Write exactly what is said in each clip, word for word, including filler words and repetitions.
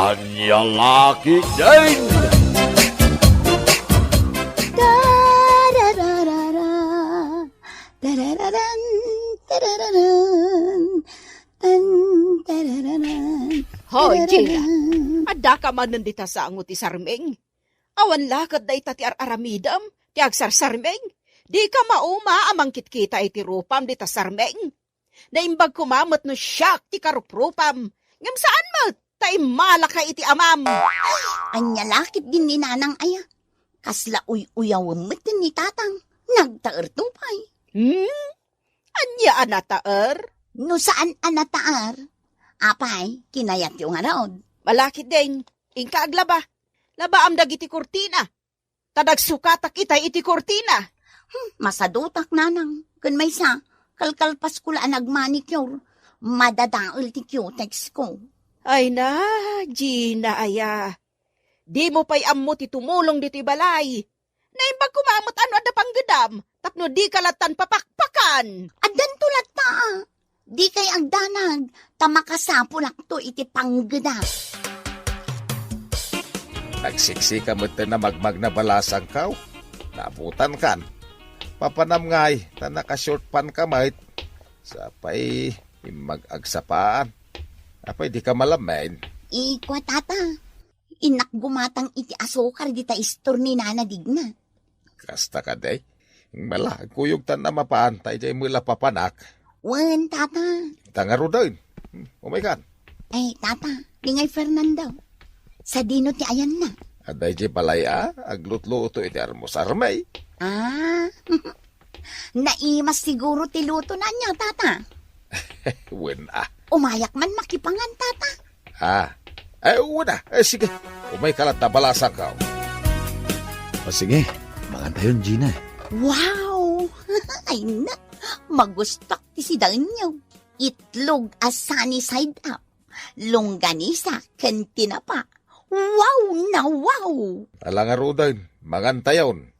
Ania la ketdin? Tarararara, tarararan, tarararan, tan, tarararan, Hoy, Gina, tarararan. Addaka manen dita sango ti sarming? Awan la ket dayta ti ar-aramidem, ti agsarsarming? Dika mauma a mangkitkita iti rupam dita sarming? Naimbag koma met no siak ti karuprupam, ngem saan met ta immalaka iti amam. Ania la ketdin ni Nanang aya? Kasla uy-uyawem met ni Tatang. Nagtaerto pay. Hmm? Ania a nataer? No saan a nataer, apay, kinayatyo ngarud? Malakit deng, inka aglaba. Labaam dagiti kurtina. Ta nagsukatak itay iti kurtina. Hmm, masadutak, Nanang. Ken maysa, kalkalpasko la a nagmanicure. Madadael ti cutex ko. Ay na, Gina aya. Dimo pay ammo ti tumulong ditoy balay. Naimbag koma met no adda panggedam, tapno dika lattan papakpakan. Addanto latta. Dikay agdanag, ta makasapulakto iti panggedam. Nagsiksika met ti namagmagna balasangkaw. Naabutankan. Papanam ngay, ta naka-short pant ka met. Sapay, immag agsapaan. Apay, dika malammen? Ikwa, Tata. Innak gumatang iti asukar dita istor ni Nana Digna. Kasta kadi? Mala, kuyogtan a mapan, ta idiay met la papanak. Wen, Tata. Ita ngaruden. Hmm, umaykan. Ay, Tata, ni ngay Fernando. Sadino ti ayanna? Adda idiay balay a, aglutluto iti almusarmi. Ah, naimas siguro ti lutona nia, Tata. Wen a. Umayak man makipangan, Tata. Ah. Eh, wen a. Eh, sige. Umayka latta balasangkaw. O sige, mangantayon, Gina. Wow! Ay na, magustak ti sidaenyo. Itlog a sunny side up, longganisa ken tinapa. Wow na wow! Ala ngaruden, mangantayon.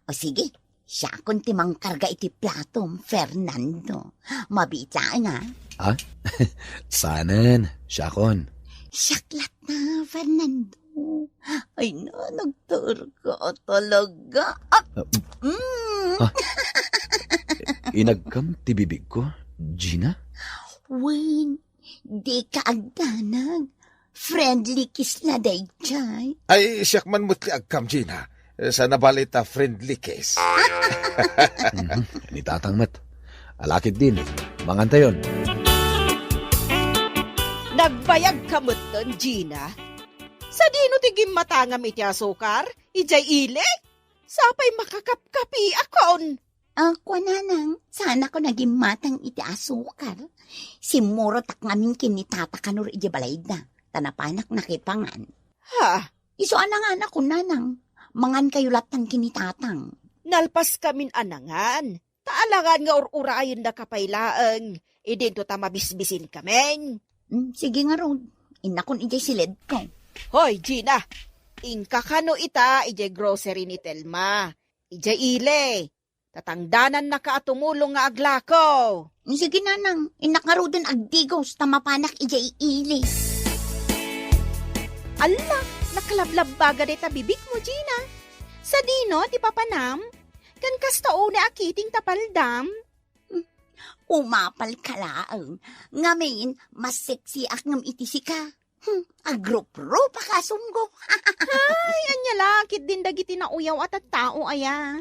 O sige, siakon ti mangkarga iti platom, Fernando. Mabiit laeng, a. Ah? Saanen, siakon. Siak latta, Fernando. Ay na, nagtaerka talaga. Ah, Ah, mm. Ah. Inagkam ti bibigko, Gina? Wen, dika agdanag. Friendly kiss la daydiay. Ay, siak man met ti agkam, Gina. Saan a bale ta friendly kiss. Mhm, ni Tatang met. Ala ketdin, mangantayon. Nagbayagka metten, Gina. Sadino ti gimmatangam iti asukar? Idiay ili? Sapay makakapkapiakon. Ah, kua, Nanang, saanakon a gimmatang iti asukar. Simmurotak ngamin ken ni Tata Kanor idiay balayda, ta napanak nakipangan. Ha? Isu a nanganakon, Nanang. Mangankayo lattan ken ni Tatang. Nalpaskamin a nangan. Ta alangan nga ur-urayendaka pay laeng, idinto ta mabisbisinkamin. Hmm, sige ngarud. Innakon idiay siledko. Hoy, Gina! Inka kano ita idiay grocery ni Telma. Idiay ili. Tatangdanannaka a tumulong nga aglako. Hmm, sige, Nanang. Innak ngaruden agdigos ta mapanak idiay ili. Alla, nakalablabbaga dayta bibigmo, Gina. Sadino ti papanam? Ken kasta unay a kiting ta paldam? Hmm, umapalka laeng. Ngamin, mas seksiak ngem iti sika. Hmm, agruprupak a sumgo. Ay, ania la ketdin dagiti nauyaw a tattao aya?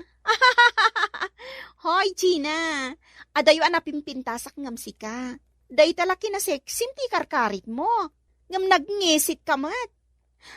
Hoy, Gina, adayo a napimpintasak ngem sika. Dayta la kinasexim ti karkaritmo. Ngem nagngisit ka met.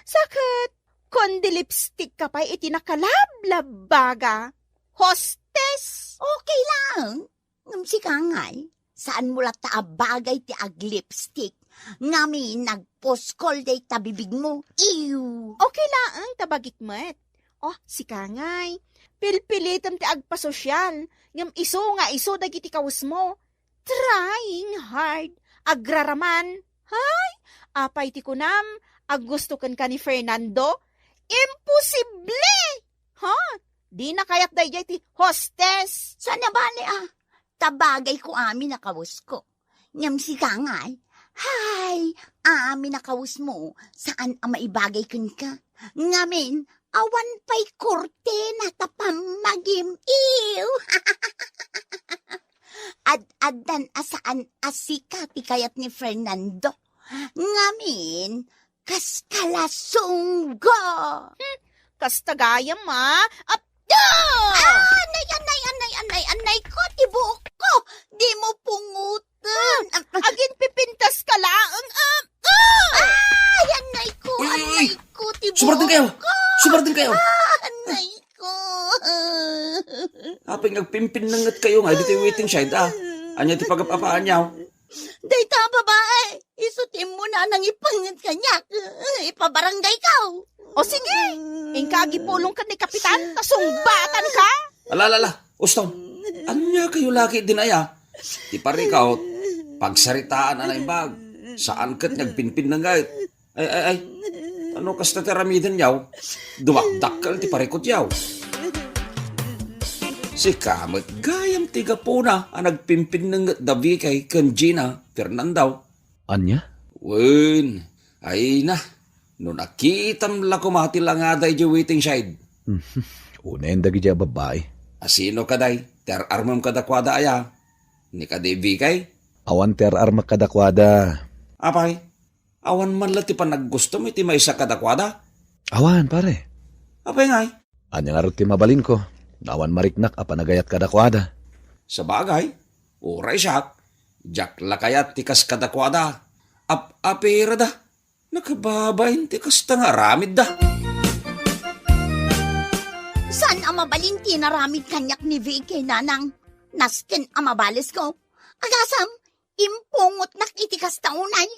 Sa ket, kundi lipstick ka pay iti nakalablabbaga. Hostes! Okay lang. Ngem sika ngay, saanmo latta a bagay ti aglipstick, ngamin nagpuskol dayta bibigmo. Ew! Okay laeng ta bagik met. Oh, sika ngay, pilpilitem ti agpasosyal, ngem isu nga isu dagiti kawesmo. Trying hard, agraraman. Hay, apay ti kunam, aggusto kenka ni Fernando? Imposible! Ha? Dina kayat daydiay ti hostes. Saan a bale, a. Ta bagayko amin a kawesko. Ngem sika ngay, hay, amin a kawesmo, saan a maibagay kenka. Ngamin, awan pay kurtina ta pammagim-iw. Ad-addan a saan a sika ti kayat ni Fernando. Ngamin, kas kalasunggo. Hmm, kasta gayam, a. Apda! Ah, anay, anay, anay, anay, anay ko, ti buok ko. Di mo pungutan. Hmm, aginpipintas ka laeng, a. Ah! Ay, anay ko, uy, uy, uy! Anay ko, ti buok ko. Sumardeng kayo! Sumardeng kayo! Ah, anay ko. Apay nga agpimpinnenget kayo nga ditoy waiting shed, a? Ania ti pagap-apaanyo? Dayta a babae, isu ti immuna a nangipenget kaniak. Ipabarangay ka. O sige, inka agipulong ken ni Kapitan, ta sungbatan ka. Ala, ala, ala, ustom. Ania kayo laki din aya? Ti parikot, pagsaritaan a naimbag. Saan ket nga agpinpinnenget. Ay, ay, ay. Ano kasta ti aramidenyo? Dumakdakkel ti parikotyo. Sika met gayam ti gapuna a nagpimpinnenget da Vicky ken Gina, Fernando. Ania? Wen, ay na. No nakitam la koma ti langada idiay waiting shed. Unayen dagiti a babbai. Asino kadi? Ti ar-armem kadakuada aya? Ni kadi Vicky? Awan ti ar-armak kadakuada. Apay? Awan man la ti panaggustom iti maysa kadakuada? Awan, pare. Apay ngay? Ania ngarud ti mabalinko? Awan mariknak a panagayat kadakuada. Sabagay, uray siak, diak la kayat ti kas kadakuada. Ap-apirada, nakababain ti kasta nga aramidda. Saan a mabalin ti inaramid kaniak ni Vicky, nanang. Nasken a mabalesko. Agasam, impungotnak iti kasta unay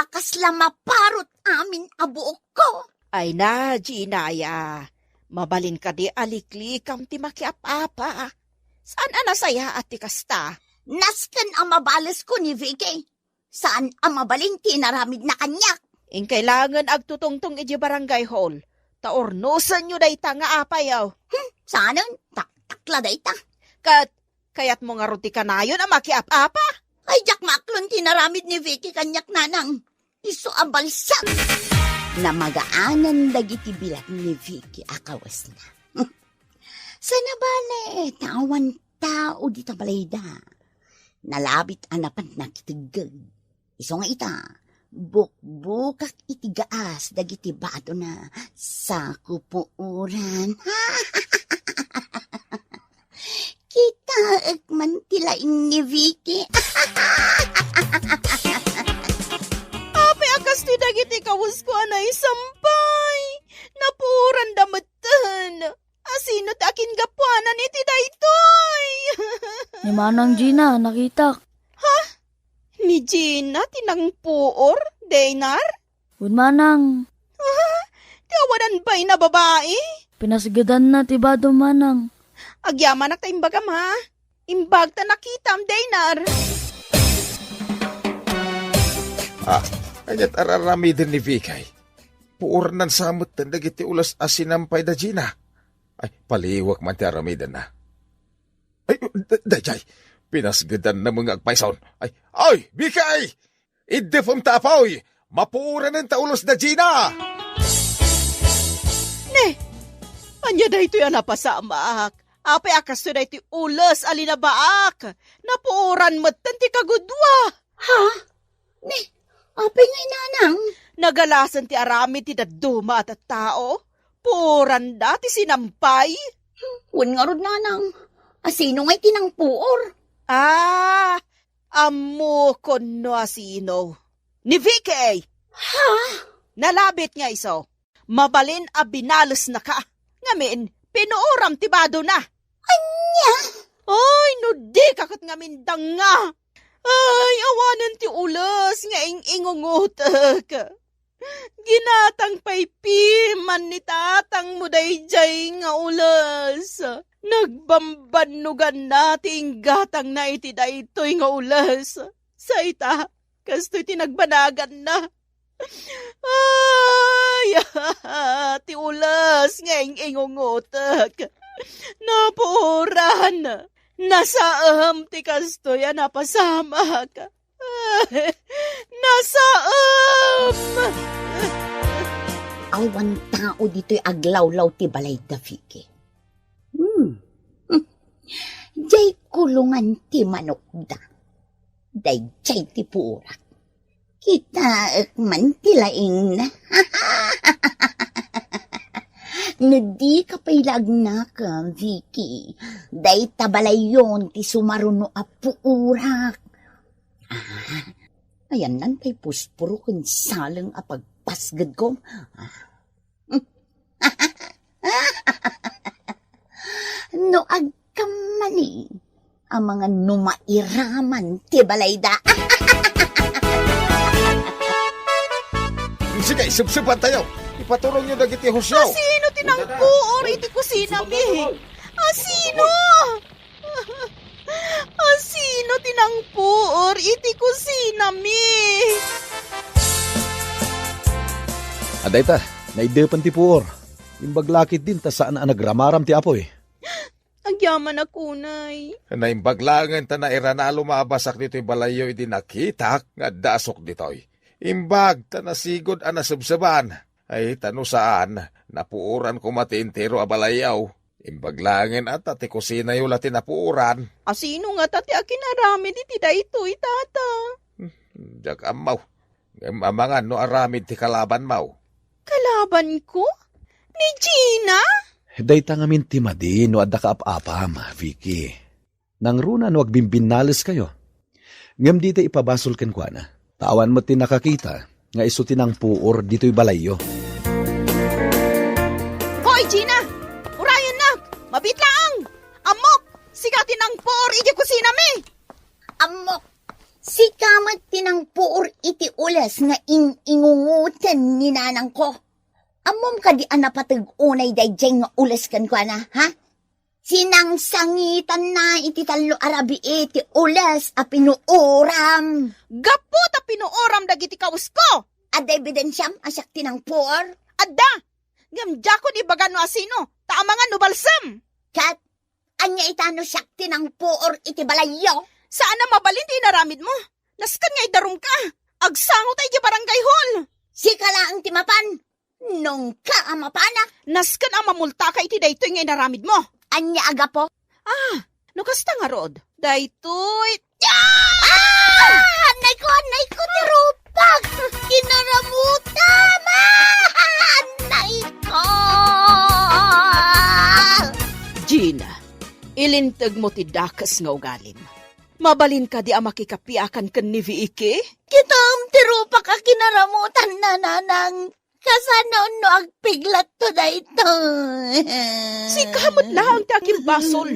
a kasla maparot amin a buokko. Ay na, Gina, aya. Mabalin kadi a liklikam ti makiap-apa. Saan a nasayaat ti kasta? Nasken a mabalesko ni Vicky. Saan a mabalin ti inaramidna kaniak. Inkay laengen agtutungtong idiay barangay hall, ta urnosenyo dayta nga apayo. Hmm, saanen, taktak la dayta. Ket kayatmo ngarud ti kanayon a makiap-apa? Ay, diak maaklon ti inaramid ni Vicky kaniak, nanang. Isu a balsam. Namagaanan dagiti biag ni Vicky a kawesna. Sana bale, ta awan tao dita balayda. Nalabit a napan nakiteggeg. Isu nga ita, bukbukak iti gaas dagiti badona, sa kupuoran. Kitaek man ti laing ni Vicky. Apay a kastoy dagiti kawesko a naisampay? Napuoranda metten. Asino ti akinggapuanan iti daytoy? Ni Manang Gina, nakitak. Ha? Ni Gina ti nangpuor, Daynar? Wen, Manang. Ah, ti awanan bain a babai? Pinasgedanna ti badom, Manang. Agyamanak ta imbagam, ha? Imbag ta nakitam, Daynar. Ah, ania ti ar-aramiden ni Vicky? Puornan sa metten dagiti ules a sinampay da Gina. Ay, paliwek man ti aramidenna. Ay, da-, daydiay, pinasgedanna met nga agpayson. Ay, ay, Vicky! Iddepem ta apuy! Mapuoranen ta ules da Gina! Ne, ania daytoy a napasamak? Apay a kastoy daytoy ules a linabaak? Napuoran metten ti kagudua. Ha? Ne, apay ngay, nanang? Nagalasen ti aramid ti dadduma a tattao. Puoranda ti sinampay. Wen ngarud, nanang. Asino ngay ti nangpuor? Ah, ammokon no asino. Ni Vicky! Ha? Nalabit nga isu. Mabalin a binalesnaka. Ngamin, pinuoram ti badona. Ania? Ay, no dika ket ngamin danga. Ay, awanen ti ules nga ing-ingungotek. Ginatang pay piman ni tatangmo daydiay nga ules. Nagbambannoganna ti inggatangna iti daytoy nga ules. Sa ita, kastoy ti nagbanaganna. Ay, ti ules nga ing-ingungotek. Napuoran. Nasaem ti kastoy a napasamak. Ay, nasaem! Awan tao ditoy aglawlaw ti balay da Vicky. Hmm. Diay kulongan ti manokda. Daydiay ti puorak. Kitaek man ti laingna. No dika pay la agnaka, Vicky, dayta balayyon ti sumaruno a puorak. Ah, ayannan tay puspuro ken saleng a pagpasgedko. Ah. No agkammani, amangan no mairaman ti balayda. Sige, sipsipantayo. Ipaturongyo dagiti husyo. Asino ti nangpuor iti kusinami? Asino? Asino ti nangpuor iti kusinami? Adda ita, naiddepen ti puor. Imbag la ketdin ta saan a nagramaram ti apuy. Agyamanak unay. Naimbag laengen ta nairana a lumabasak ditoy balayyo idi nakitak nga adda asuk ditoy. Imbag ta nasigud a nasebseban. Ay, ta no saan, napuoran koma ti entero a balayyo. Imbag laengen ta ti kusinayo la ti napuoran. Asino ngata ti akinaramid iti daytoy, tata? Hmm, diak ammo. Ngem amangan no aramid ti kalabanmo. Kalabanko? Ni Gina? Dayta ngamin ti madi no adda kaap-apam, Vicky. Nangruna no agbimbinnaleskayo. Ngem dita ipabasol kenkuana. Ta awan met ti nakakita nga isu ti nangpuor ditoy balayyo. Hoy, Gina! Urayennak! Mabiit laeng! Ammok! Sika ti nangpuor iti kusinami! Ammok! Sika met ti nangpuor iti ules nga in-ingungoten ni nanangko. Ammom kadi a napateg unay daydiay nga ules kenkuana, ha? Sinangsangitanna iti tallo a rabii ti ules a pinuoram. Gapu ta pinuoram dagiti kawesko! Adda ebidensiam a siak ti nangpuor? Adda! Ngem diakon ibaga no asino, ta amangan no balsem! Ket ania ita no siak ti nangpuor iti balayyo? Saan a mabalin ti inaramidmo. Nasken nga idarumka. Agsango ta iti barangay hall. Sika laeng ti mapan. Nungka a mapanak. Nasken a mamultaka iti daytoy nga inaramidmo. Ania a gapu? Ah, no kasta ngarud, daytoy. Ah! Annayko, annayko ti rupak! Kinaramutam! Ah! Annayko! Gina, ilintegmo ti dakes nga ugalim. Mabalin kadi a makikapiakan ken ni Vicky? Kitam ti rupak a kinaramutan, nanang. Kasano no agpiglatto daytoy? Sika met laeng ti akimbasol.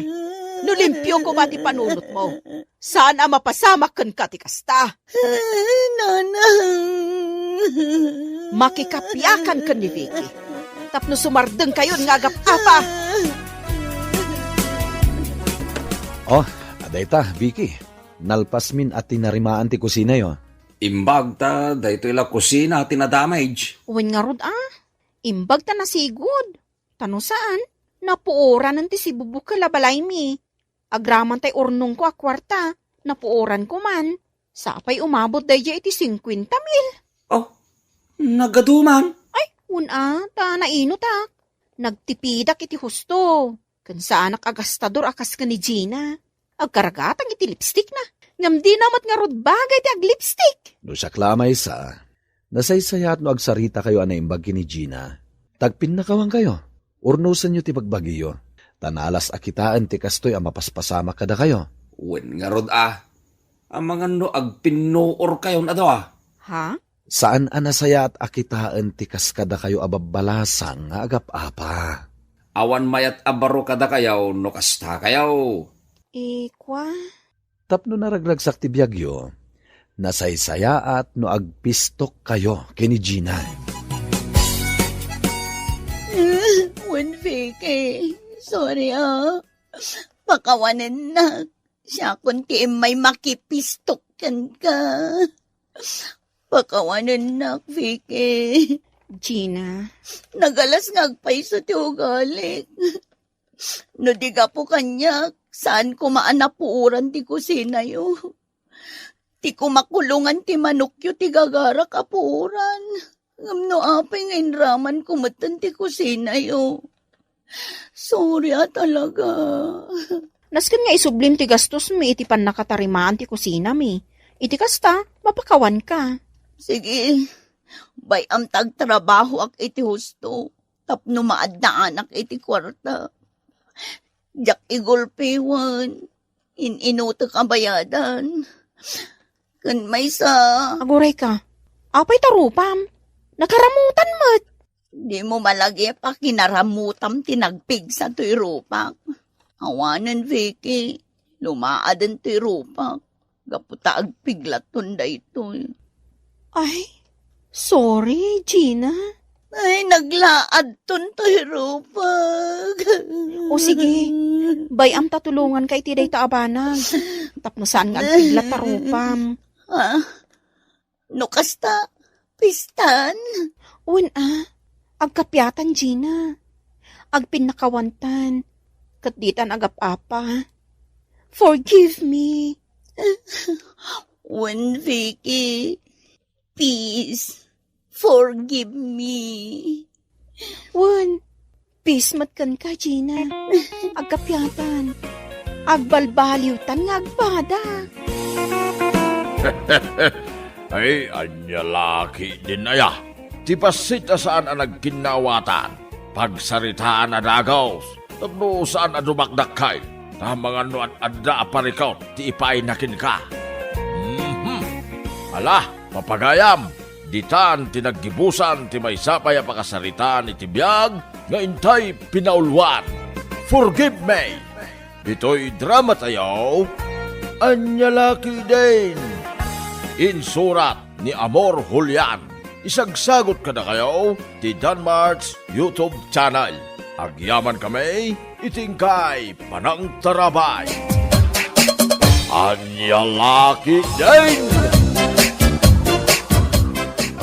No limpio koma ti panunotmo, saan a mapasamak kenka ti kasta. Nanang. Makikapiakan ken ni Vicky tapno sumardengkayon nga agap-apa. Oh, adda ita, Vicky. Nalpasmin a tinarimaan ti kusinayo. Imbag ta daytoy la kusina ti na-damage. Wen ngarud a, imbag ta nasigud. Ta no saan, napuoranen ti sibubukel a balaymi. Agraman tay urnongko a kuarta, napuoranko man. Sapay umabot daydiay iti singkuenta mil. Oh, nagadu man. Ay, wen a, ta nainutak. Nagtipidak iti husto. Ken saanak a gastador a kas ken ni Gina. Agkaragatang iti lipstickna. Ngem dina met ngarud bagay ti aglipstick. No siak la a maysa, nasaysayaat no agsaritakayo a naimbag ken ni Gina. Ta agpinnakawankayo, urnosenyo ti bagbagiyo. Ta nalas a kitaen ti kastoy a mapaspasamak kadakayo. Wen ngarud a, amangan no agpinnuorkayon a dua. Ha? Saan a nasayaat a kitaen ti kas kadakayo a babbalasang nga agap-apa. Awan mayat a baro kadakayo no kastakayo. Ikua. Tapno naragragsak ti biagyo, nasaysayaat no agpistokkayo ken ni Gina. Wen, Vicky, sorry a. Pakawanennak. Siakon ti immay makipistok kenka. Pakawanennak, Vicky. Gina. Nagalas nga agpayso ti ugalik. No di gapu kaniak, saan koma a napuoran ti kusinayo. Ti kumakulongan ti manokyo ti gagarak a puoran. Ngem no apay nga inramanko metten ti kusinayo. Sorry a talaga. Nasken nga isublim ti gastosmi iti pannakatarimaan ti kusinami. Iti kasta, mapakawanka. Sige, bay-am ta agtrabahoak iti husto tapno maaddaanak iti kuarta. Diak igulpi wen in-inutek a bayadan. Ken maysa. Agurayka, apay ta rupam? Nakaramutan met. Dimo malagip a kinaramutam ti nagpigsa toy rupak. Awanen, Vicky, lumaaden toy rupak gapu ta agpiglaton daytoy. Ay, sorry, Gina. Ay, naglaadton toy rupak. O sige, bay-am ta tulonganka iti dayta a banag. Tapno saan nga agpiglat ta rupam. Ah, no kasta, pistan. Wen a, agkapiatan, Gina. Agpinnakawantan. Ket ditan agap-apa. Forgive me. Wen, Vicky, please, forgive me. Wen, peace met kenka, Gina. Agkapiatan. Agbalbaliwtan nga agbada. Ay, ania la ketdin aya? Ti bassit a saan a nagkinnaawatan. Pagsaritaan a dagus. Tapno saan a dumakdakkel. Ta amangan no ad-adda a parikut ti ipaayna kenka. Mhm. Ala, papagayam, ditan ti naggibusan ti maysa pay a pakasaritaan iti biag nga intay pinauluan. Forgive Me! Ditoy drama tayo, Ania la ketdin? Insurat ni Amor Julian. Isagsagot kadakayo ti Danmart's YouTube channel. Agyaman kami iti inkay panangtarabay. Ania la ketdin?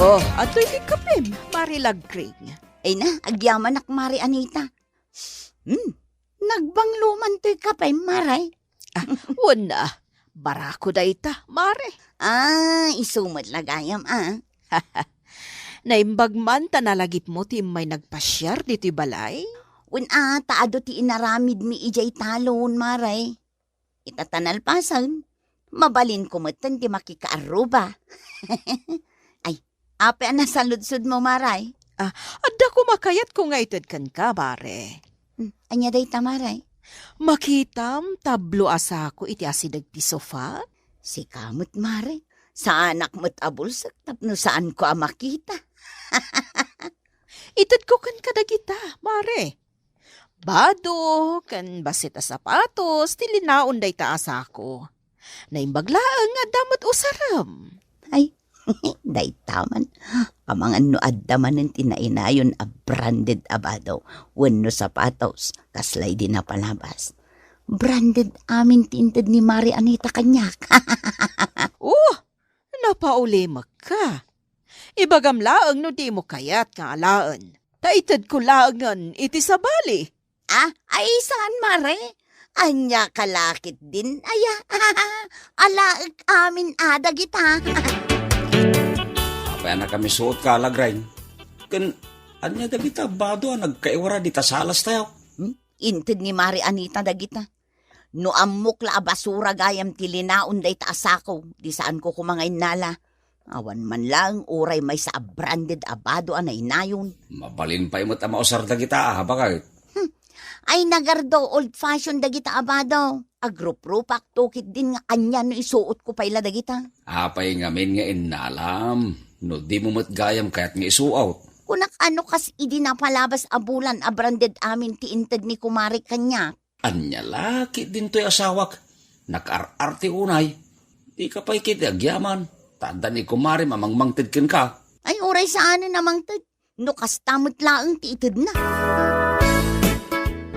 Oh, adtoy ti kapem, Mari Lagring. Ay na, agyamanak, Mari Anita. Hmm, nagbangloman toy kapem, Mari. Ah, wen a, barako dayta, Mari. Ah, isu met la gayam, ah. Naimbag man ta nalagipmo ti immay nagpasiar ditoy balay? Wen a, ta adu ti inaramidmi idiay talon, Mari. Ita ta nalpasen, mabalinko metten ti makikaarruba. Ay, apay a nasaludsodmo, Mari? Ah, adda koma kayatko nga ited kenka, Mari. Hmm, ania dayta, Mari? Makitam tablo a sako iti asideg ti sofa? Sika met, Mari. Saanak met a bulsek tapno saanko a makita. Itedko kenka dagita, Mari. Bado ken bassit a sapatos ti linaon dayta a sako. Naimbag laeng nga adda met usarem. Ay, dayta man. Amangan no adda manen ti nainayon a branded a bado wenno sapatos, kasla idi napalabas. Branded amin ti inted ni Mari Anita kaniak. Oh, napaulimekka. Ibagam laeng no dimo kayat nga alaen. Ta itedko laengen iti sabali. Ah, ay saan, Mari? Ania ka la ketdin aya? Alaek amin a dagita. Apay a nakamisuotka, Lagring? Ken ania dagita bado a nagkaiwara dita salas tayo? Hmm? Inted ni Mari Anita dagita. No ammok la a basura gayam ti linaon dayta a sako, di saanko koma nga innala. Awan man laeng uray maysa a branded a bado a nainayon. Mabalin pay met a mausar dagita, a, baket? Hmm. Ay, nagardo, old fashion dagita a bado. Agruprupak to ketdin nga ania no isuotko pay la dagita. Apay ngamin nga innalam, no dimo met gayam kayat nga isuot? Kunak a no kas idi napalabas a bulan a branded amin ti inted ni kumare kaniak. Ania la ketdin toy asawak? Nakaar-arte unay. Dika pay ketdi agyaman. Ta adda ni kumarem a mangmangted kenka. Ay, uray saanen a mangted. No kasta met laeng ti itedna.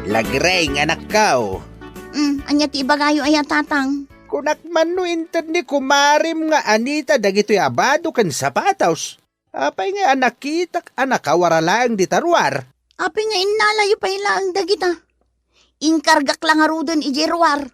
Lagring, anakko. Mm, ania ti ibagayo aya, Tatang? Kunak man no inted ni kumarem nga Anita dagitoy a bado ken sapatos. Apay ngay a nakitak a nakawara laeng dita ruar? Apay nga innalayo pay laeng dagita? Inkargak la ngaruden idiay ruar.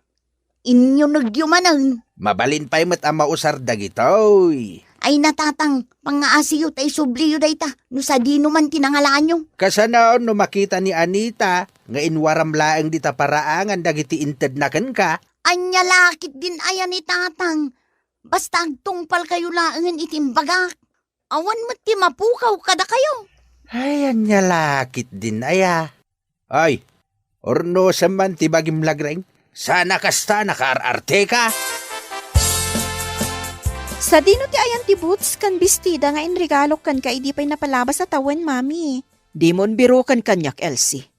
Inyunegyo manen. Mabalin pay met a mausar dagitoy. Ay, natatang, pangngaasiyo ta isubliyo dayta, no sadino man ti nangalaanyo. Kasano no makita ni Anita nga inwaram laeng dita paraangan dagiti intedna kenka? Ania la ketdin aya ni tatang? Basta agtungpalkayo laengen iti imbagak. Awan met ti mapukaw kadakayo. Ay, ania la ketdin aya? Ay, urnosem man ti bagim, Lagreng. Saan a kasta, nakaar-arteka? Sadino ti ayan ti boots ken bestida nga inregalok kenka idi pay napalabas a tawen, Mami? Dimon biroken kaniak, Elsie.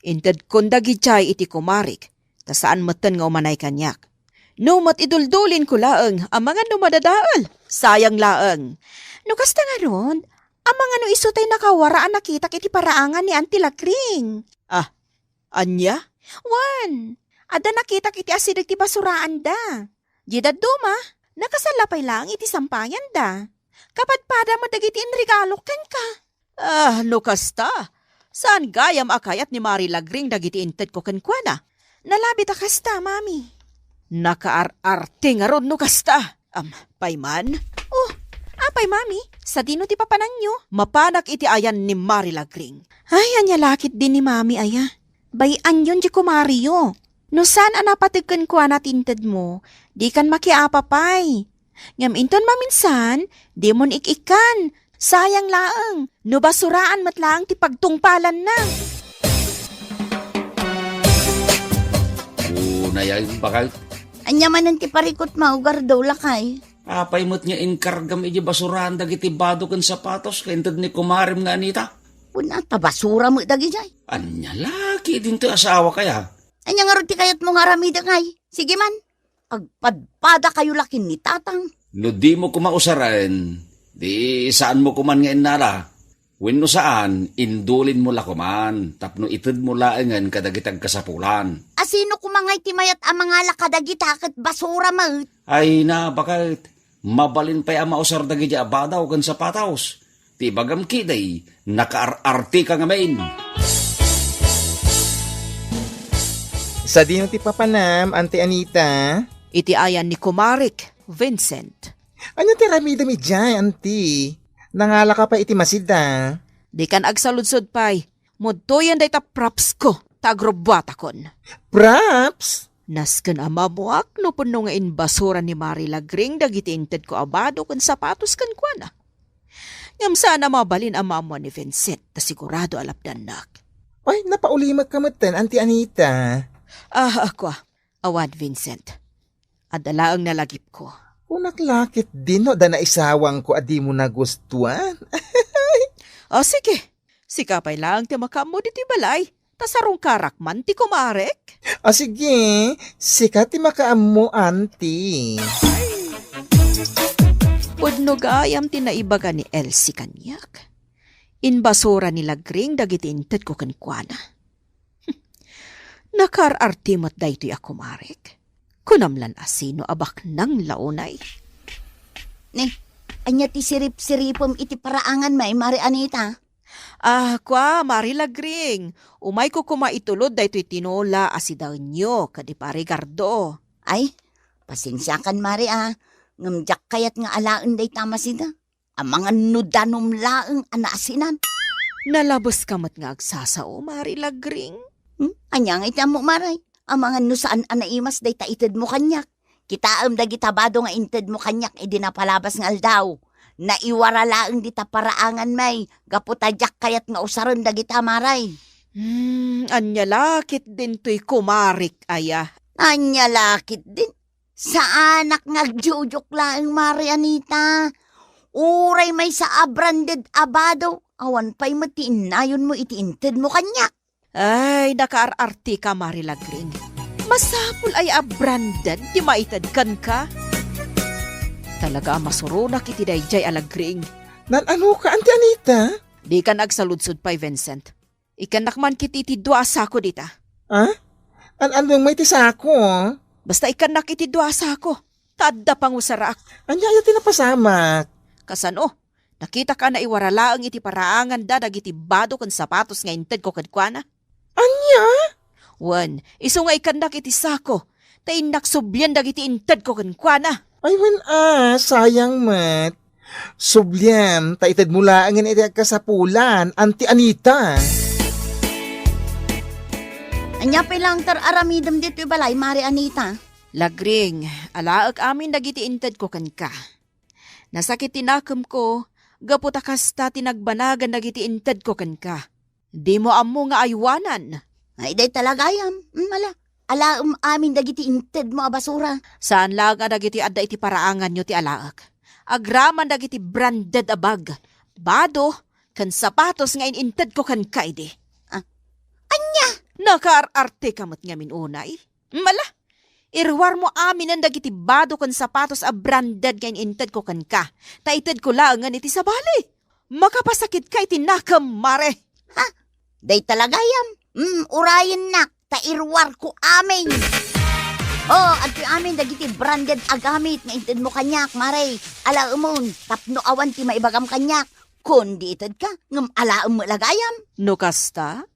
Intedkon dagidiay iti kumarik, ta saan metten nga umanay kaniak. No met iduldulinko laeng, amangan no madadael. Sayang laeng. No kasta ngarud, amangan no isu tay nakawara a nakitak iti paraangan ni Auntie Lagring. Ah, ania? Wen, adda nakitak iti asideg ti basuraanda. Di dadduma, nakasalla pay laeng iti sampayanda. Kapadpada met dagiti inregalok kenka. Ah, no kasta, saan gayam a kayat ni Mari Lagring dagiti intedko kenkuana? Nalabit a kasta, Mami. Nakaar-arte ngarud no kasta. Am, pay man? Oh, apay, Mami? Sadino ti papananyo? Mapanak iti ayan ni Mari Lagring. Ay, ania la ketdin ni Mami aya? Bay-anyon ti kumariyo. No saan a napateg kenkuana ti intedmo, dikan makiapapay. Ngem inton maminsan, dimon ik-ikkan. Sayang laeng, no basuraan met laeng ti pagtungpalanna. Unay ay bakal. Ania manen ti parikutmo, Gardo, lakay? Apay met nga inkargam iti basuraan dagiti bado ken sapatos nga inted ni kumarem nga Anita? Kuna ta basura met dagidiay. Ania la ketdin ti asawa kaya? Ania ngarud ti kayatmo nga aramidek ay? Sige man, agpadpadakayo la ken ni tatang. No dimo koma usaren, di saanmo koman nga innala. Wenno saan, indulinmo la koman tapno itedmo laengen kadagiti agkasapulan. A sino koma ngay ti mayat a mangala kadagita ket basura met? Ay na, baket. Mabalin pay a mausar dagiti a badaw ken sapatos. Ti ibagam ketdi, nakaar-arteka ngamin. Sadino ti papanam, Auntie Anita? Iti ayan ni Kumarik, Vincent. Ania ti aramidem idiay, Auntie? Nangalaka pay iti masida? Dikan agsaludsod pay. Mudtoyen dayta props ko, ta agrubbuatakon. Props? Nasken a maammoak no punno nga inbasura ni Mari Lagring dagiti intedko a bado ken sapatos kenkuana. Ngem saan a mabalin a maammuan ni Vincent ta sigurado a lapdannak. Ay, napaulimekka metten, Auntie Anita. Ah, kua, awan, Vincent. Adda laeng nalagipko. Kunak la ketdin no adda naisawangko a dimo nagustuan. O, sige. Sika pay laeng ti makaammo ditoy balay. Ta sarungkarak man ti kumarek. A, sige, sika ti makaammo, Auntie. Pudno gayam ti naibaga ni Elsie kaniak. Inbasura ni Lagring dagiti intedko kenkuana. Nakaar-arte met daytoy a kumarek. Kunam lan a sino a baknang la unay. Ni, ania ti sirip-siripem iti paraangan, Mari Anita? Ah, kua, Mari Lagring, umayko koma itulod daytoy tinola a sidaenyo kadi Pari Gardo. Ay, pasensiakan, Mari, a, ngem diak kayat nga alaen dayta a masida. Amangan no danum laeng a naasinan. Nalabeska met nga agsasao, Mari Lagring. Hmm? Ania nga iti ammo, Mari? Amangan no saan a naimas dayta itedmo kaniak. Kitaem dagita bado nga intedmo kaniak idi napalabas nga aldaw. Naiwara laeng dita paraangan, Mari, gapu ta diak kayat nga usaren dagita, Mari. Hmm, ania la ketdin toy kumarek aya? Ania la ketdin? Saanak nga agjujuk laeng, Mari Anita. Uray maysa a branded a bado, awan pay met ti innayonmo iti intedmo kaniak. Ay, nakaar-arteka, Mari Lagring. Masapul aya a branded ti maited kenka? Talaga a masuronak iti daydiay a Lagring. Naan-anoka, Auntie Anita? Dikan agsaludsod pay, Vincent. Ikkannak man ketdi ti dua a sako dita. Ah? An-anong may ti sako? Basta ikkannak iti dua a sako. Ta adda pangusarak. Ania aya ti napasamak? Kasano? Nakitak a naiwara laeng iti paraanganda dagiti bado ken sapatos nga intedko kenkuana. Ania? Wen, isu nga ikkannak iti sako, ta innak sublien dagiti intedko kenkuana. Ay, wen a, sayang met. Subliem, ta itedmo laengen iti agkasapulan, Auntie Anita. Ania pay laeng ti ar-aramidem ditoy balay, Mare Anita? Lagring, alaek amin dagiti intedko kenka. Nasakit ti nakemko, gapu ta kasta ti nagbanagan dagiti intedko kenka. Dimo ammo nga aywanan. Ay, dayta la gayam. Mm, ala, alaem amin dagiti intedmo a basura. Saan laeng a dagiti adda iti paraanganyo ti alaek. Agraman dagiti branded a bag, bado, ken sapatos nga in-intedko kenka idi. Ah, ania? Nakaar-arteka met ngamin unay. Mala, iruarmo aminen dagiti bado ken sapatos a branded nga in-intedko kenka, ta itedko laengen iti sabali. Makapasakitka iti nakem, Mare. Ha? Dayta la gayam? Mm, urayennak, ta iruarko amin. Oh, adtoy amin dagiti branded a gamit nga intedmo kaniak, Mare. Alaemon, tapno awan ti maibagam kaniak. Kundi itedka, ngem alaem met la gayam. No kasta,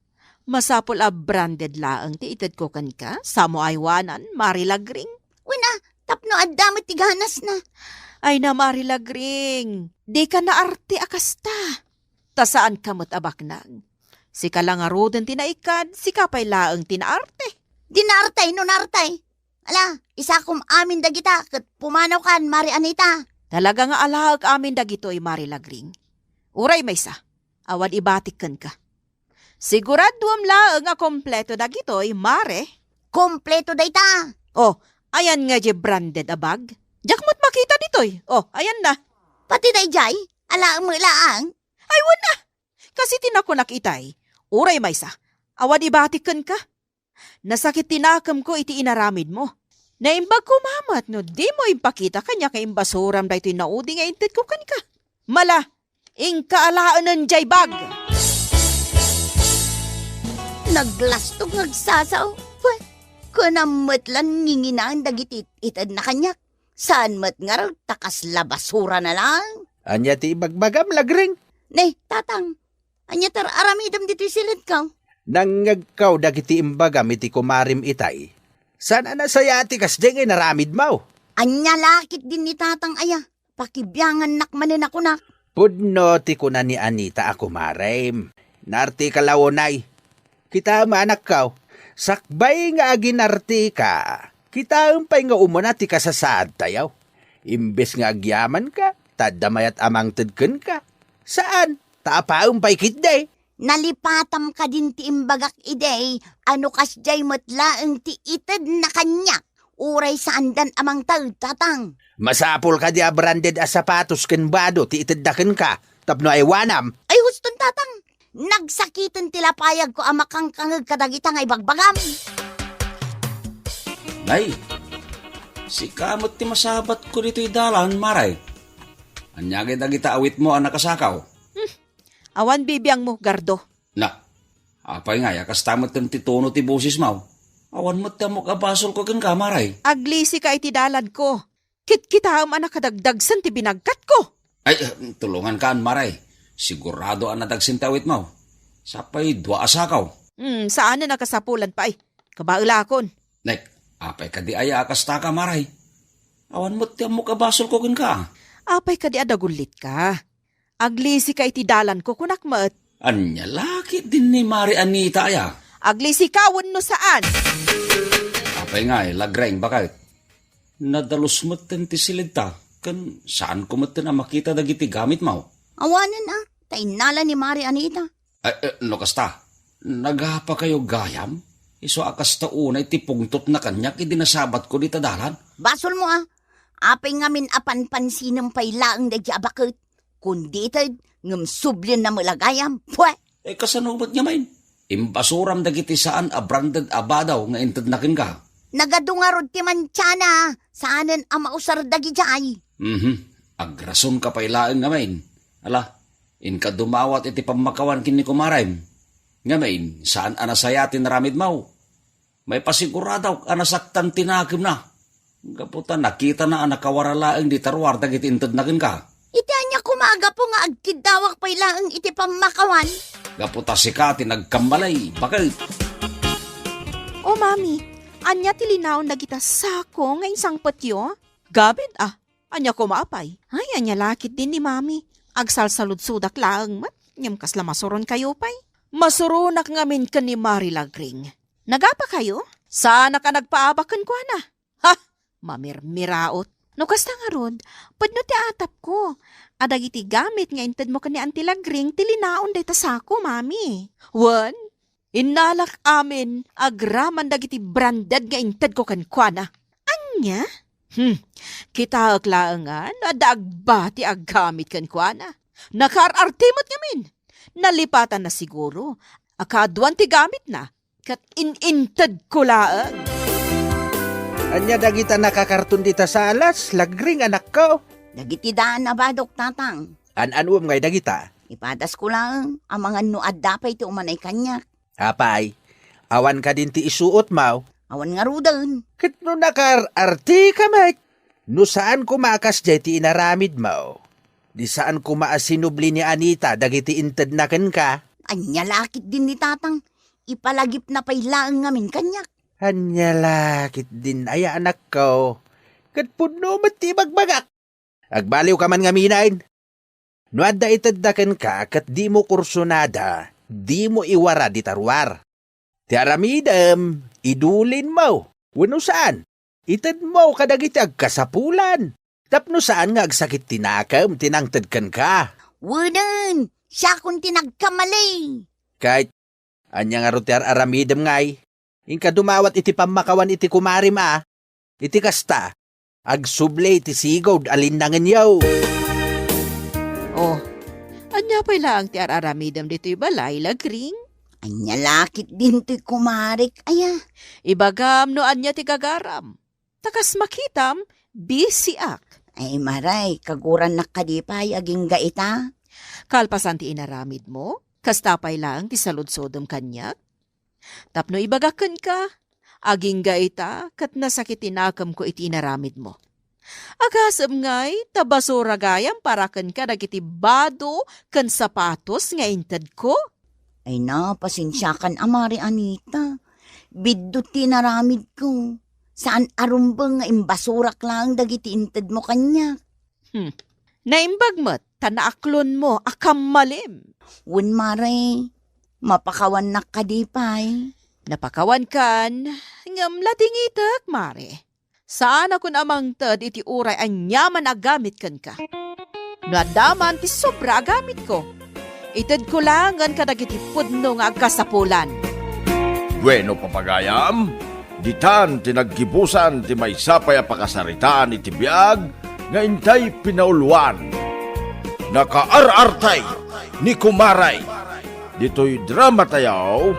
masapul a branded laeng ti itedko kenka, samo aywanan, Mare Lagring. Wen a, tapno adda met ti ganasna. Ay na, Mare Lagring, dika naarte a kasta. Ta saanka met a baknang. Sika la ngaruden ti naikkan, sika pay laeng ti naarte. Di naartay no naartay. Ala, isakom amin dagita ket pumanawkan, Mare Anita. Talaga nga alaek amin dagitoy, Mare Lagring. Uray maysa, awan ibatik kenka. Siguraduem laeng a kompleto dagitoy, Mare. Kompleto dayta. Oh, ayan nga diay branded a bag. Diak met makita ditoy. Oh, ayan na. Pati daydiay? Alaem met laeng? Ay, wen a. Kas iti nakunak itay, uray maysa, awan ibatik kenka. Nasakit ti nakemko iti inaramidmo. Naimbag koma met no dimo impakita kaniak nga imbasuram daytoy naudi nga intedko kenka. Mala, inka alaenen diay bag. Naglastog nga agsasao. Pwe, kunam met lan nginginaen dagiti itedna kaniak. Saan met ngarud ta kasla basurana laeng. Ania ti ibagbagam, Lagring? Ne, Tatang, ania ti ar-aramidem ditoy silidko? Nangngegko dagiti imbagam iti kumarem itay. Saan a nasayaat ti kasdiay nga inaramidmo? Ania la ketdin ni Tatang aya? Pakibiangannak manen a kunak. Pudno ti kuna ni Anita a kumarem. Naarteka la unay. Kitaem, anakko, sakbay nga aginarteka, kitaem pay nga umuna ti kasasaadtayo. Imbes nga agyamanka, ta adda mayat a mangted kenka. Saan, ta apaem pay ketdi. Nalipatam kadin ti imbagak idi a no kasdiay met laeng ti itedna kaniak, uray saandan a mangted, Tatang. Masapul kadi a branded a sapatos ken bado ti itedda kenka tapno aywanam? Ay, huston, Tatang. Nagsakiten ti lapayagko a makangkangeg kadagita nga ibagbagam. Nay, sika met ti masabatko ditoy dalan, Mare. Ania ngay dagita awitmo a nakasakaw? Hmm. Awan bibiangmo, Gardo. Na, apay ngay a kasta metten ti tono ti bosesmo? Awan met ti ammok a basolko kenka, Mare. Aglisika iti dalanko. Kitkitaem a nakadagdagsen ti binagkatko. Ay, eh, tulongankan, Mare. Sigurado a nadagsen ti awitmo. Sapay dua a sakaw. Hmm, saanen a kasapulan pay. Kabaelakon. Nek, apay kadi aya a kastaka, Mare? Awan met ti ammok a basolko kenka. Apay kadi a dagullitka? Aglisika iti dalanko, kunak met. Ania la ketdin ni Mare Anita aya? Aglisika wenno saan? Apay ngay, Lagreng, baket? Nadalus metten ti silidta, ken saanko metten a makita dagiti gamitmo. Awanen a, ta innala ni Mare Anita. Eh, eh, no kasta, nagapakayo gayam? Isu a kasta unay ti pungtotna kaniak idi nasabatko dita dalan. Basolmo a. Apay ngamin a panpansinem pay laeng daydi a baket? Kundi ited, ngem sublienna met la gayam. Pwe! Eh, kasano met ngamin? Imbasuram dagiti saan a branded a bado nga intedna kenka. Nagadu ngarud ti mantiana, saanen a mausar dagidiay. Mhm. Agrasonka pay laeng ngamin. Ala, inka dumawat iti pammakawan ken ni kumarem. Ngamin, saan a nasayaat ti inaramidmo. Maipasiguradak a nasaktan ti nakemna. Gapu ta nakitana a nakawara laeng dita ruar dagiti intedna kenka. Iti ania koma a gapu nga agkiddawak pay laeng iti pammakawan? Gapu ta sika ti nagkammalay, baket. O, Mami, ania ti linaon dagita sako nga insangpetyo? Gamin, ah, Ania koma, apay? Ay, ania la ketdin ni Mami. Agsalsaludsodak laeng met, ngem kasla masuronkayo pay. Masuronak ngamin ken ni Mari Lagring. Nagapakayo? Saanak a nagpaabak kenkuana. Ha! Mamirmiraot. No kasta ngarud, pudno ti atapko a dagiti gamit nga intedmo ken ni Auntie Lagring ti linaon dayta sako, Mami. Wen, innalak amin agraman dagiti branded nga intedko kenkuana. Ania? Hmm, kitaek laengen no adda agbati a gamit kenkuana. Nakaar-arte met ngamin. Nalipatanna siguro a kaaduan ti gamitna ket in-intedko laeng. Ania dagita nakakarton dita salas, Lagring, anakko? Dagiti daan a badok, Tatang. An-anuem ngay dagita? Ipadasko laeng, amangan no adda pay ti umanay kaniak. Apay, awan kadin ti isuotmo? Awan ngaruden. Ket no nakaar-arteka met, no saan koma a kasdiay ti inaramidmo, di saan koma a sinubli ni Anita dagiti intedna kenka. Ania la ketdin ni Tatang? Ipalagipna pay laeng ngamin kaniak. Ania la ketdin aya, anakko? Ket pudno met ti ibagbagak. Agbaliwka man ngamin. No adda itedda kenka ket dimo kursunada, dimo iwara dita ruar. Ti aramidem, idulinmo, wenno saan, itedmo kadagiti agkasapulan. Tapno saan nga agsakit ti nakem ti nangted kenka. Wenen, siakon ti nagkamali. Ket ania ngarud ti ar-aramidem ngay? Inka dumawat iti pammakawan iti kumarem a, iti kasta, agsubli ti sigud a linnangenyo. Oh, ania pay laeng ti ar-aramidem ditoy balay, Lagring? Ania la ketdin toy kumarek, aya? Ibagam no ania ti gagaram. Ta kas makitam, busy-ak. Ay, Mari, kagurannak kadi pay agingga ita? Kalpasan ti inaramidmo, kasta pay laeng ti saludsodem kaniak? Tapno ibagak kenka, agingga ita ket nasakit ti nakemko iti inaramidmo. Agasem ngay ta basura gayam para kenka dagiti bado ken sapatos nga intedko? Ay na, pasensiakan a, Mari Anita. Biddut ti inaramidko. Saan a rumbeng nga imbasurak laeng dagiti intedmo kaniak. Hmm. Naimbag met ta naaklonmo a kammalim. Wen, Mari, mapakawannak kadi pay? Napakawankan, ngem ladingitek, Mari. Saanakon a mangted iti uray aniaman a gamit kenka. No adda man ti sobra a gamitko, itedko laengen kadagiti pudno nga agkasapulan. Bueno, papagayam, ditan ti naggibusan ti maysa pay a pakasaritaan iti biag nga intay pinauluan. Nakaar-artay ni Kumaray. Ditoy drama tayo,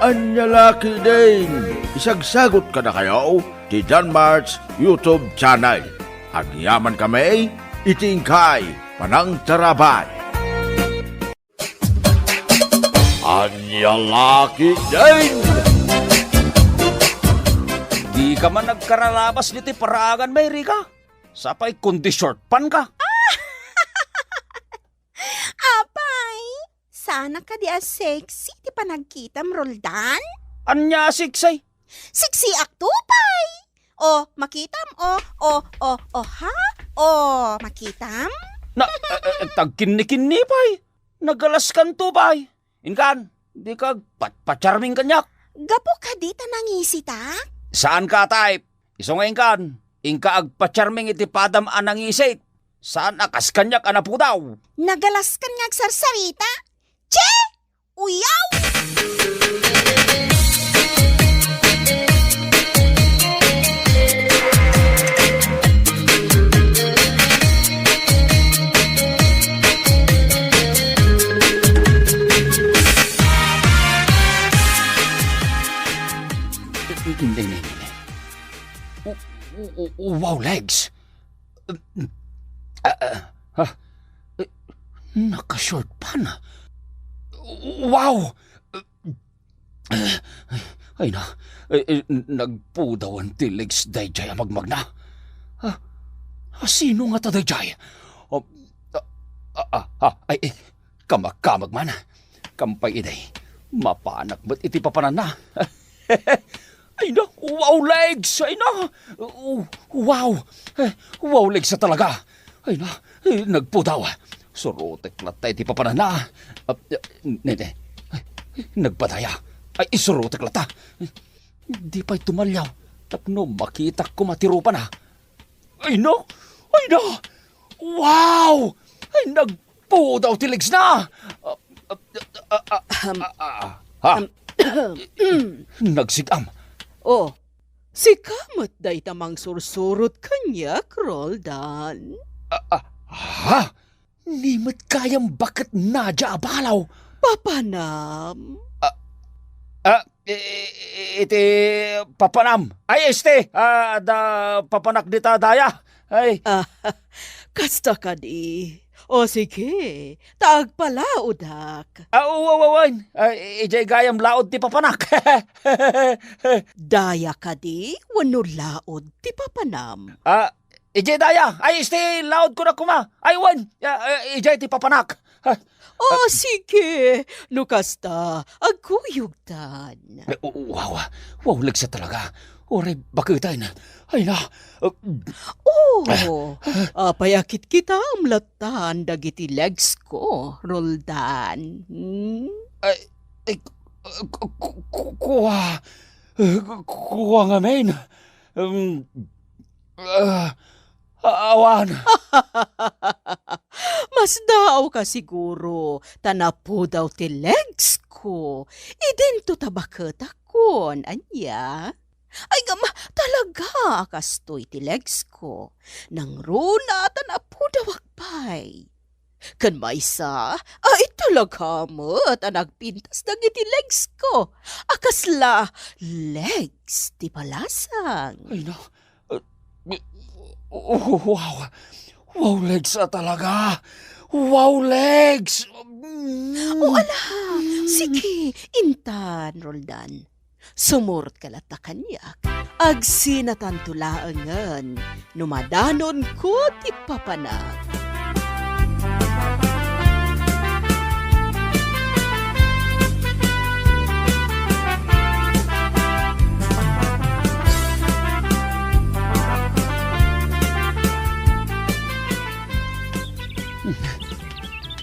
ania la ketdin, isagsagot kadakayo ti Danmart's YouTube channel. Agyaman kami iti inkay panangtarabay. Ania la ketdin? Dika man agkaralabas ditoy paraangan, Mary, ka? Sapay kundi short pant ka. Apay, saanak kadi a sexy ti panagkitam, Roldan? Ania a sexy? Sexyak to pay! O, makitam, o, o, o, o, ha? O, makitam? Na, eh, eh, tagkinnikinni pay. Nagalaskan to pay. Inkan, dika agpatpacharming kaniak. Gapu kadi ta nangisitak? Saan ka a type. Isu nga inkan, inka agpacharming iti padam a nangisik. Saan a kas kaniak a napudaw. Nagalaskan nga agsarsarita? Che! Uyaw! Wow, legs! Ah, ah, ah. Naka-short pants. Wow! Ay na, eh, eh, nagpudawan ti legs dayjay a magmagna. Ah, sino ngata dayjay? Ah, ah, ah, ah, ay, eh, kamakkamag man. Kampay idi, mapanak met iti papananna. Ay na, wow, legs! Ay na! Wow! Eh, wow, legs a talaga! Ay na, eh, nagpudaw. Surutek latta iti papananna. Ah, ne, ne. Ay, nagpadaya. Ay, isurutek latta. Di pay tumaliaw tapno makitak koma ti rupana. Ay na! Ay na! Wow! Ay, nagpudaw ti legs na! Ah, ah, ah, ah, ah, ah, ha? Nagsig-am. Oh, sika met dayta mangsursurot kaniak, Roldan. Ah, ah, ha? Ni met gayam baket Nadia a balaw. Papanam? Ah, ah, i-, i-, iti papanam. Ay, este, ah, da papanak dita daya. Ay. Ah, kasta kadi. O sige, ta agpalaodak. Ah, wa-, wa-, wen. Ah, i-, idiay gayam laod ti papanak. Daya kadi wenno laod ti papanam? Ah, Idiay daya, ay, isti, laod ko na koma. Ay, wen, ya, eh, idiay ti papanak. Ha? O, sige, no kasta, agkuyogtan. Eh, wow, wow, legs a talaga. Uray baketen. Ay na. Oh, apay a kitkitam lattan dagiti legs ko, Roldan? Hmm? Ay, ay, ku-, ku-, ku-, kua, eh, kua ngamin. Um, Ah, awan. Masdaawka siguro ta napudaw ti legs ko. Idinto ta baketakon, ania? Ay, ngem, talaga a kastoy ti legs ko. Nangruna ta napudawak pay. Ken maysa, ay, talaga met a nagpintas dagiti legs ko. A kasla legs ti balasang. Ay, na, uh, uh, wow. Wow, legs a talaga. Wow, legs. Mm. O, ala, sige, intan, Roldan. Sumurotka latta kaniak. Agsinatanto laengen no madanonko ti papanak.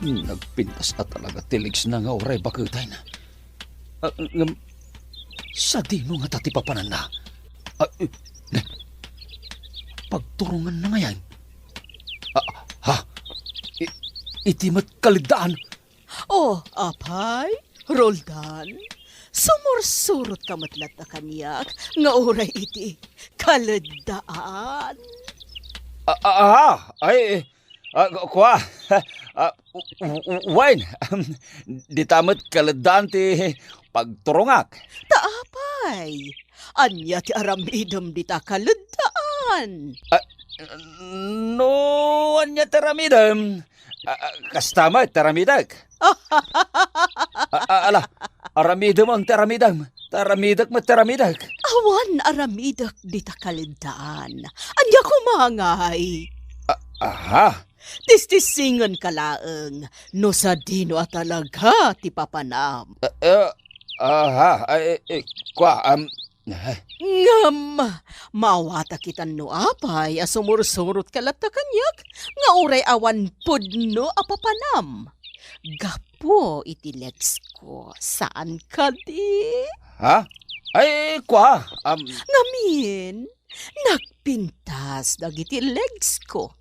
Nagpintas a talaga ti legs na nga uray baketen. Ah, ngem, sadino ngata ti papananna? Ah, eh, ne, pagturonganna ngayen? Ah, ha? I-, iti met kaleddaan? Oh, apay, Roldan, sumursurotka met latta kaniak nga uray iti kaleddaan. Ah, ah, ah, ay, Ah, ku-, kua. Ah, u-, u-, u-, wen. Dita met kaleddaan ti pagturongak. Ta apay? Ania ti aramidem dita kaleddaan? Ah, no, ania ti aramidem? Ah, ah, kasta met ti aramidek. Ah, ah, ala, aramidem ang ti aramidem. Ti aramidek met ti aramidek. Awan aramidek dita kaleddaan. Ania koma ngay? Ah, aha. Tistisingenka laeng no sadino a talaga ti papanam. Eh, eh, aha, eh, eh, kua, am, eh. Ngem, maawatak ita no apay a sumursurotka latta kaniak nga uray awan pudno a papanam. Gapu iti legs ko, saan kadi? Ha? Ay, kua, am, Ngamin, nagpintas dagiti legs ko.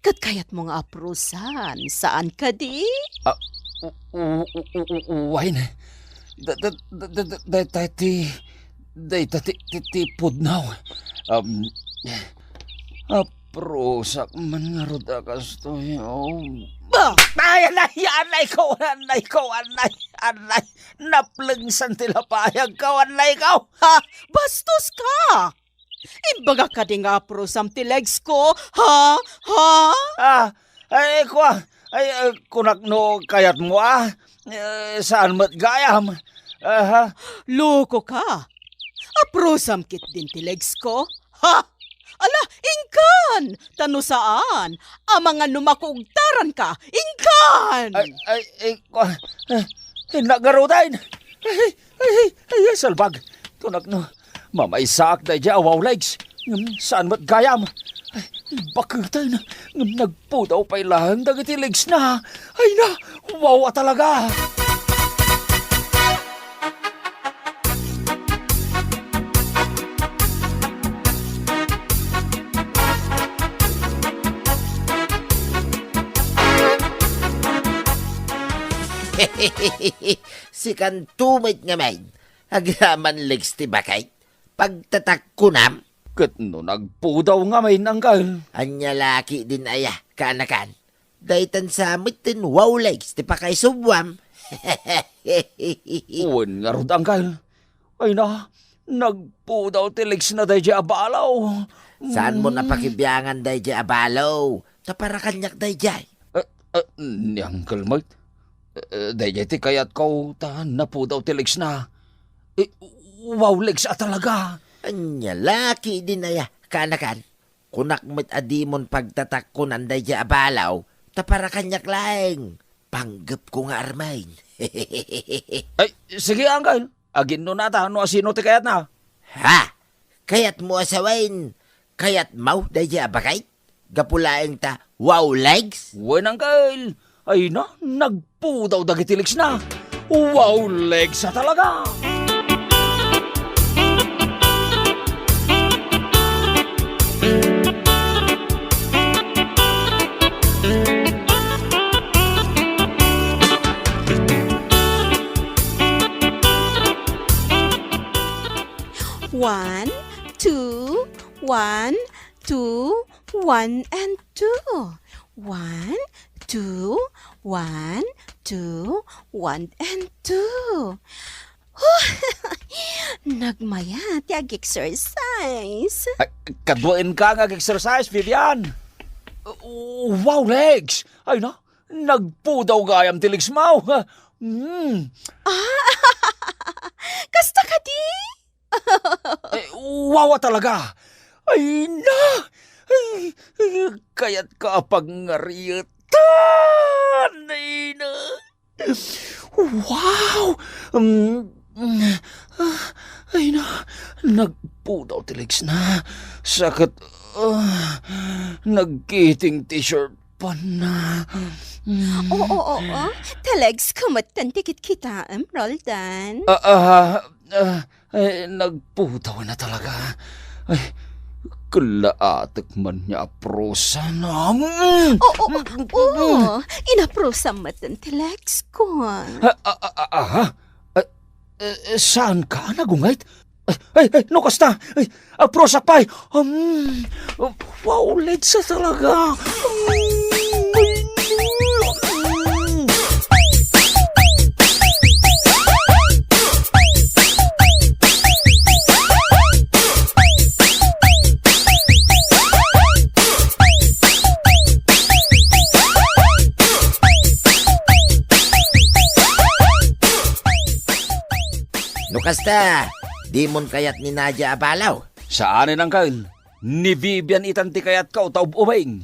Ket kayatmo nga aprosan, saan kadi? Ah, u-, u-, u-, u-, u-, uwayen. Da-, da-, da-, da-, da-, dayta ti, dayta ti, ti, ti pudno. Um, aprosak man ngarud a kastoy, oh. Ba? Ay, anay, anay ko, anay ko, anay, anay. Naplengsan ti lapayag ko, anay ko. Ha? Bastos ka! Imbagak kadi nga aprosam ti legs ko, ha? Ha? Ah, ay, kua, ay, ay, kunak no kayatmo, ah. Eh, saan met gayam? Aha. Loko ka. Aprosam ketdin ti legs ko, ha? Ala, inkan! Ta no saan, amangan no makugtaran ka, inkan! Ay, ay, ay, kua, eh, eh, nagarudain. Ay, ay, ay, ay, salbag. Kunak no, Mamaysaak daydiay a wow legs, ngem saan met gayam. Ay, baketen, ngem nagpudaw pay laeng dagiti legsna. Ay na, wow a talaga! Sikanto met ngamin, agraman legs ti baket, pagtatakkunam? Ket no nagpudaw ngamin, Angkel? Ania la ketdin aya, kaanakan? Daytan sa metten wow legs ti pakaisubwam. Wen ngarud, Angkel. Ay na, nagpudaw ti legsna daydiay a balaw. Saanmo a pakibiangan daydiay a balaw? Ta para kaniak daydiay. Eh, eh, ni Angkel met. Eh, daydiay ti kayatko ta napudaw ti legsna. Eh, wow legs a talaga. Ania la ketdin aya, kaanakan? Kunak met a dimon pagtatakkunan daydiay a balaw, ta para kaniak laeng. Panggepko nga armen. Ay, sige, Angkel. Aginnunata no asino ti kayatna. Ha? Kayatmo a sawen? Kayatmo daydiay a baket? Gapu laeng ta wow legs? Wen, Angkel. Ay na, nagpudaw dagiti legsna. Wow legs a talaga! One, two, one, two, one and two. One, two, one, two, one and two. Huh! Nagmayat ti ag-exercise. Ay, kaduaenka nga ag-exercise, Vivian. Wow, legs! Ay na, nagpudaw gayam ti legs mo. Hmm. Ah, kasta kadi? Eh, wawa talaga. Ay na! Ay, ay, kayat ka pagngaritan! Ay na! Wow! Mm, mm, ah, ay na! Nagpudaw ti legs na. Sakit. Ah, nagkiting t-shirt pa na. Mm. Oo, oo, oo. Ti legs ko met ti kitkitaem, Roldan. Ah, ah, ah, Eh, nagpudaw na talaga. Ay, kalaatek man nga aprosa na. Mm. Oo, oo, oo. Inaprosa met ti legs ko. Ah, ah, ah, ah, ah. Eh, eh, saan ka nagunget? Ay, ay, ay, no kasta? Ay, aprosa pay. Um, wow, legs talaga. No kasta, dimon kayat ni Nadia a balaw? Saanen, Angkel. Ni Vivian itan ti kayatko ta ub-ubing.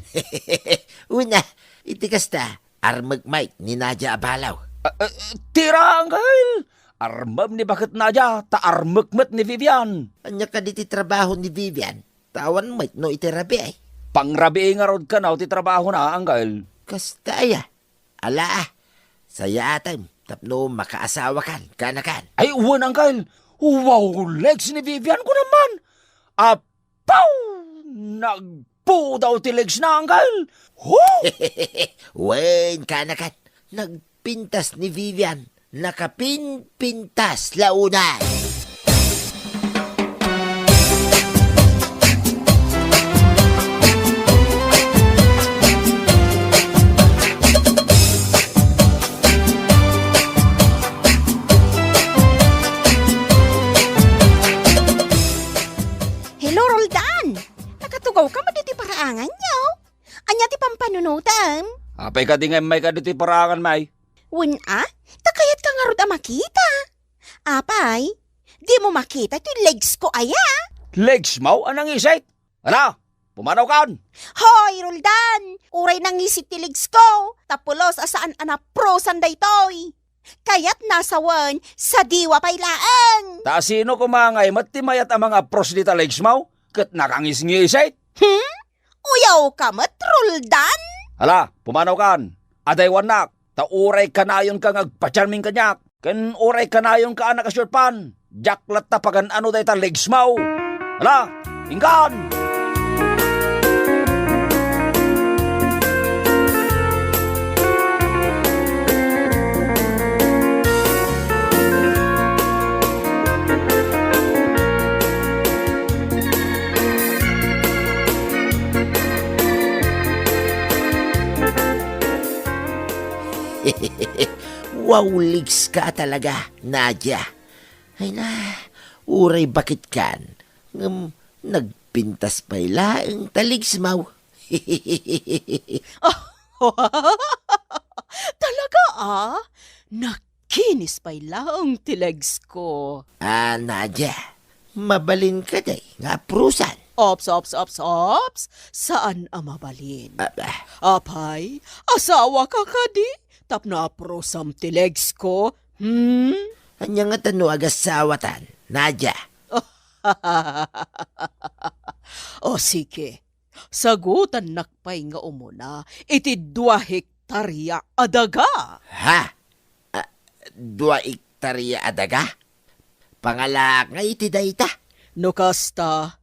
Una, iti kasta, armek met ni Nadia a balaw. Ah, ah, tira, Angkel! Armem ni baket Nadia, ta armek met ni Vivian. Ania kadi ti trabaho ni Vivian? Ta awan met no iti rabii. Pangrabii ngarud kano ti trabahona, Angkel. Kasta aya? Ala, ah. Sayaatem tapno makaasawakan, kaanakan. Ay, wen, Angkel. Wow, legs ni Vivian ko naman. Apaw! Nagpudaw ti legs na, Angkel. Huh! Wen, kaanakan. Nagpintas ni Vivian. Nakapinpintas la unay. Hello, Roldan! Nakatugaw ka met iti paraanganyo? Ania ti pampanunotem? Apay kadi nga immay kadi ti paraangan, May? Wen a? Ta kayat ka ngarud a makita. Apay, dimo makita ti legs ko aya? Legs mo? Anang isit? Ala, pumanawkan! Hoy, Roldan! Uray nangisit ti legs ko, ta pulos a saan a naprosan daytoy. Kayatna sawen, sadiwa pay laeng. Ta sino koma ngay met ti mayat a mangapros dita legsmaw? Ket nakangisngisit? Hmm? Uyawka met, Roldan? Hala, pumanawkan. Adaywannak, ta uray kanayonka nga agpacharming kaniak, ken uray kanayonka a nakasurpan, diak latta pagan-ano dayta legsmaw. Hala, inkan! Wow, legs ka talaga, Nadia. Ay na, uray bakit kan, ngem nagpintas pay laeng ta legsmaw. Talaga, ah? Nakinis pay laeng ti legs ko. Ah, Nadia, mabalin kadi nga aprosan? Ops, ops, ops, ops. Saan a mabalin. Ah, ah. Apay, asawa ka kadi? Tapno aprosam ti legs ko? Hmm? Ania ngata no agasawatan, Nadia? O sige, sagutannak pay nga umuna iti dua hektaria a daga. Ha? Ah, dua hektaria a daga? Pangalaak nga iti dayta. No kasta,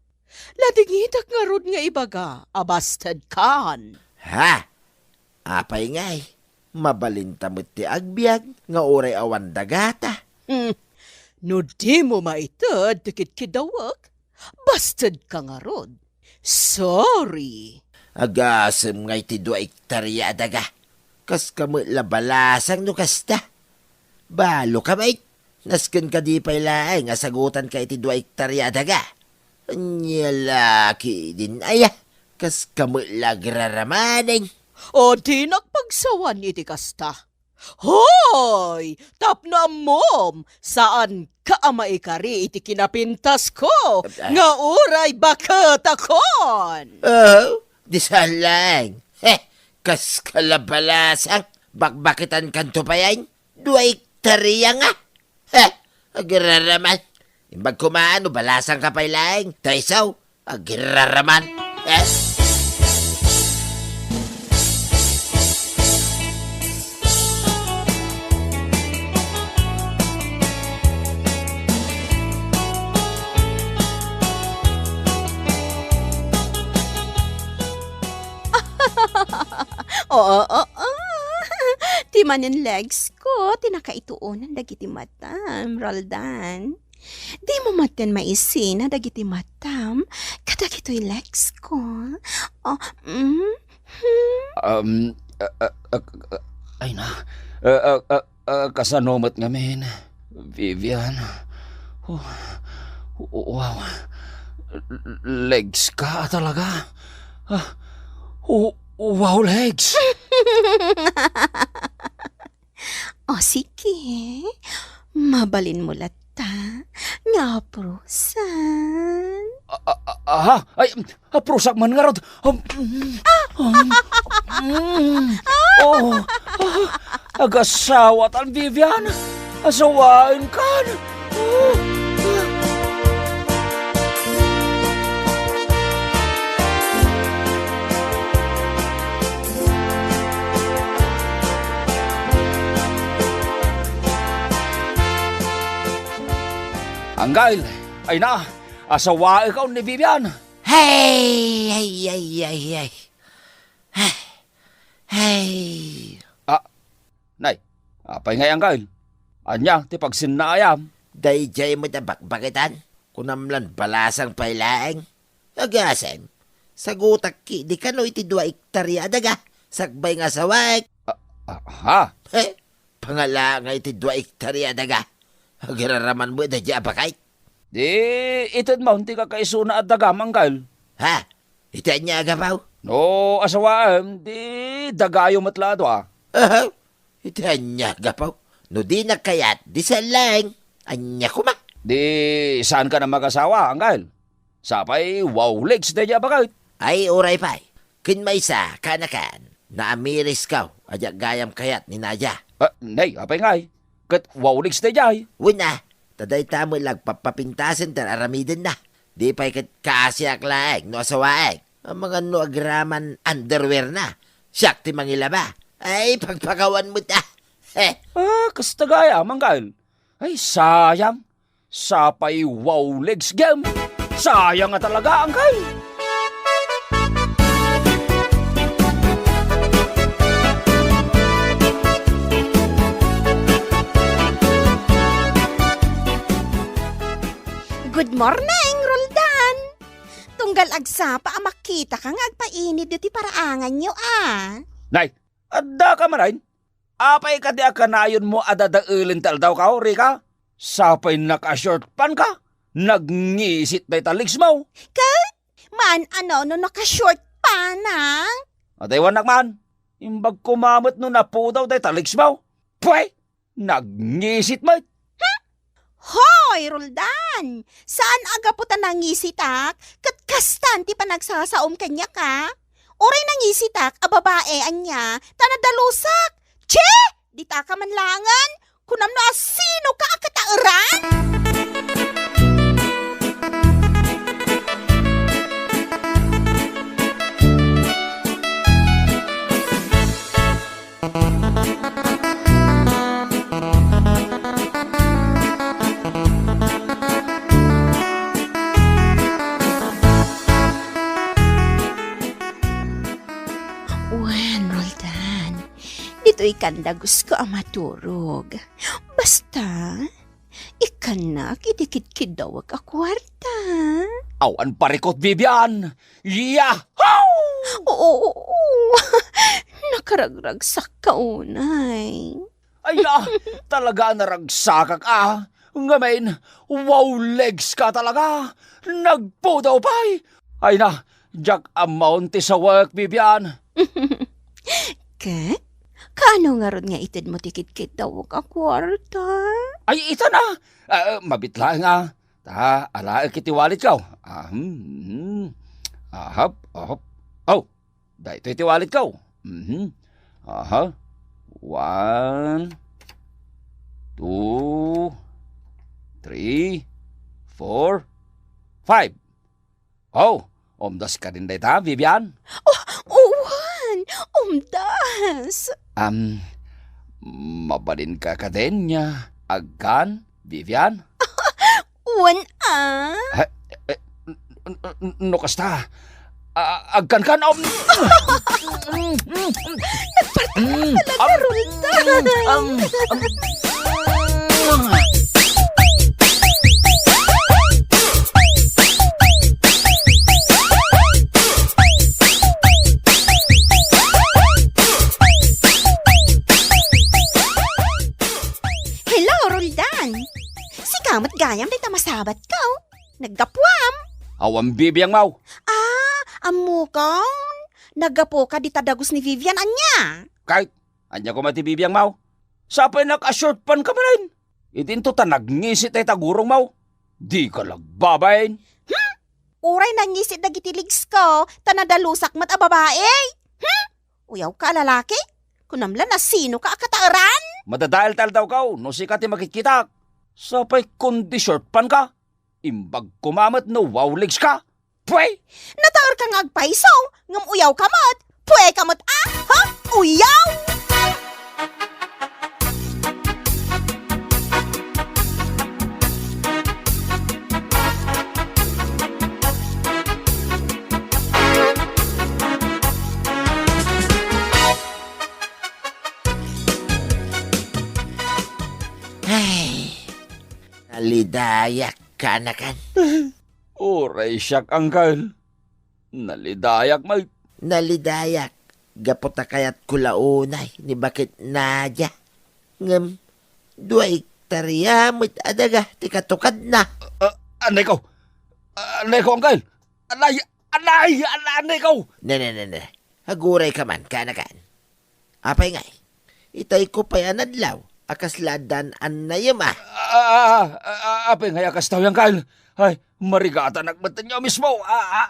ladingitak ngarud nga ibaga a bastedkan. Ha? Apay ngay, mabalinta met ti agbiag nga uray awan dagata. Hmm. No dimo maited ti kidkidawek, bastedka ngarud. Sorry. Agasem ngay ti dua hektaria a daga. Kaska met la balasang no kasta. Balo ka, mait. Nasken kadi pay laeng a sagutanka iti dua hektaria a daga. Ania la ketdin aya? Kaska met la agraramanen. O, dinak pagsawan iti kasta. Hoy! Tapno ammom, saanka a maikari iti kinapintasko Ah. nga uray baketakon. Oh, di saan laeng. Heh, kaska la balasang, bakbaketankanto pay. Dua hektaria nga. Heh, agraraman. Imbag koma no balasangka pay laeng, ta isu, agraraman. Eh? Oo, oo. Ti manen legs ko ti nakaituonan dagiti matam, Roldan. Dimo maten maisina dagiti matam kadagitoy legs ko. Oh, mm, hmm. Um, ah, ah, ah, ah, ay na. Ah, ah, ah, ah, kasano met ngamin, Vivian? Oh, wow. Legs ka talaga? Ah, oh, wow, legs. O sige, mabalinmo latta nga aprosan. A-, a-, a-, aha? Ay, aprosak man ngarud. Um, um, mm. Oh, ah, agasawatan, Vivian. Asawaenkan. Anggail, ay na, asawaek ni Vivian. Hey, hey, hey, hey, hey. Hey. Ah, nay, apay ngay, Anggail? Ania ti pagsinnaayam? Daydiay met a bakbaketan, kunam lan balasang pay laeng. Agasem, sagutak ketdi kano iti dua hektaria a daga, sakbay nga asawaek. Ah, ah, ha? He, pangala nga iti dua hektaria a daga. Agraraman met daydiay a baket. Di, ited man ti kakaisuna a dagam, Anggail. Ha? Iti ania a gapu? No asawaem, di dagayo met la a dua. Aha. Iti ania a gapu? No dinak kayat, di saan laeng. Ania koma? Di, saankan a mag-asawa, Anggail. Sapay, wow legs daydiay a baket. Ay, uray pay. Ken maysa, kaanakan, naamiriskaw a diak gayam kayat ni Nadia. Ah, nay, apay ngay? ket wow legs daydiay. Wen a, ta dayta met la agpappapintasen ti ar-aramidenna. Di pay ket kaasiak laeng no asawaek. Amangan no agraman underwear na. Siak ti mangilaba. Ay, pagpakawan met a. He. Ah, kasta gayam, Angkel. Ay, sayang. Sapay wow legs gem. Sayang nga talaga, Angkel. Good morning, Roldan! Tunggal agsapa a makitaka nga agpainit ti paraanganyo, a. Nay, adda ka manen? Apay kadi a kanayonmo a dadaelen ti aldawko, Rika? Sapay naka-short pant ka? Nagngisit dayta legs mo. Ket? Maan a no, no naka-short pant, a? Adaywannak man. Imbag koma met no napudaw dayta legs mo. Pwe! Nagngisit met. Hmm? Hoy, Roldan! Saan a gapu ta nangisitak, ket kastan ti panagsasaom kaniak, a? Uray nangisitak a babae, ania, ta nadalusak. Che! Ditaka man laengen, kunam no asinoka a kataeran? Wen, Roldan, ditoy kan dagusko a maturog. Basta, ikkannak iti kidkiddawek a kuarta. Awan parikut, Vivian! Yahoo! Oo, oo, oo. Nakaragragsak ka unay. Ay na, talaga naragsakak a. Ngamin, wow legs ka talaga. Nagpudaw pay. Ay na, diak ammo ti sawek, Vivian. Ket? Kaano ngarud nga itedmo ti kidkiddawek a kuarta? Ay, ita na. Ah, mabit laeng a. Ta, alaek iti walletko. Ah, hmm, hmm. Ahap, ahap. Oh, daytoy ti walletko. Mhm. Aha. One, two, three, four, five. Oh, umdas kadin dayta, Vivian? Oh, wen, umdas. Am, mabalinka kadin nga agkan, Vivian? Wen a. Ha? Eh, n-, n-, n-, no kasta, a-, agkankan, um, Nagparti Mm, talaga, um, Roldan. Mm, um, um. Hello, Roldan. Sika met gayam dayta masabatko. Naggapuam? Awan bibiangmo. Ah, ammokon. Naggapuka dita dagus ni Vivian, ania? Kay, ania koma ti bibiangmo? Sapay naka-short pant ka manen. Idinto ta nagngisit dayta gurongmo. Dika la agbabain. Hmm? Uray nangisit dagiti legs ko, ta nadalusak met a babai. Hmm? Uyawka a lalaki? Kunam la no asinoka a kataeran? Madadael ti aldawko no sika ti makitkitak. Sapay kundi short pant ka. Imbag koma met no wow legs ka. Pwe! Nataerka nga agpayso, ngem uyawka met. Pweka met a, ha? Uyaw! Ay, nalidayak, kanakan. Uray siak, Angkel. Nalidayak met. Nalidayak. Gapu ta kayatko la unay ni Bakit Nadia. Ngem, dua ektarya met a daga ti katukadna. Ah, anayko. Ah, anayko, Angkel. Anay, anay, an-, anayko. Ne, ne, ne, ne. Agurayka man, kanakan. Apay ngay, itayko pay a nadlaw a kasla addan annayem a. Ah, ah, ah, ah, apay ngay a kasta, Angkel? Ay, marigatanak met ania mismo. Ah, ah,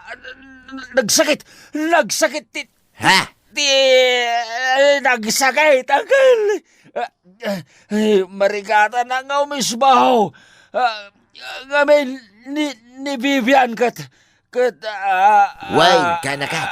nagsakit, nagsakit ti, Ha? ti, eh, nagsakit, Angkel. Ay, marigatanak nga umisbaw. Ah, ngamin ni, ni Vivian ket, ket, ah, ah, Wen, kanakat.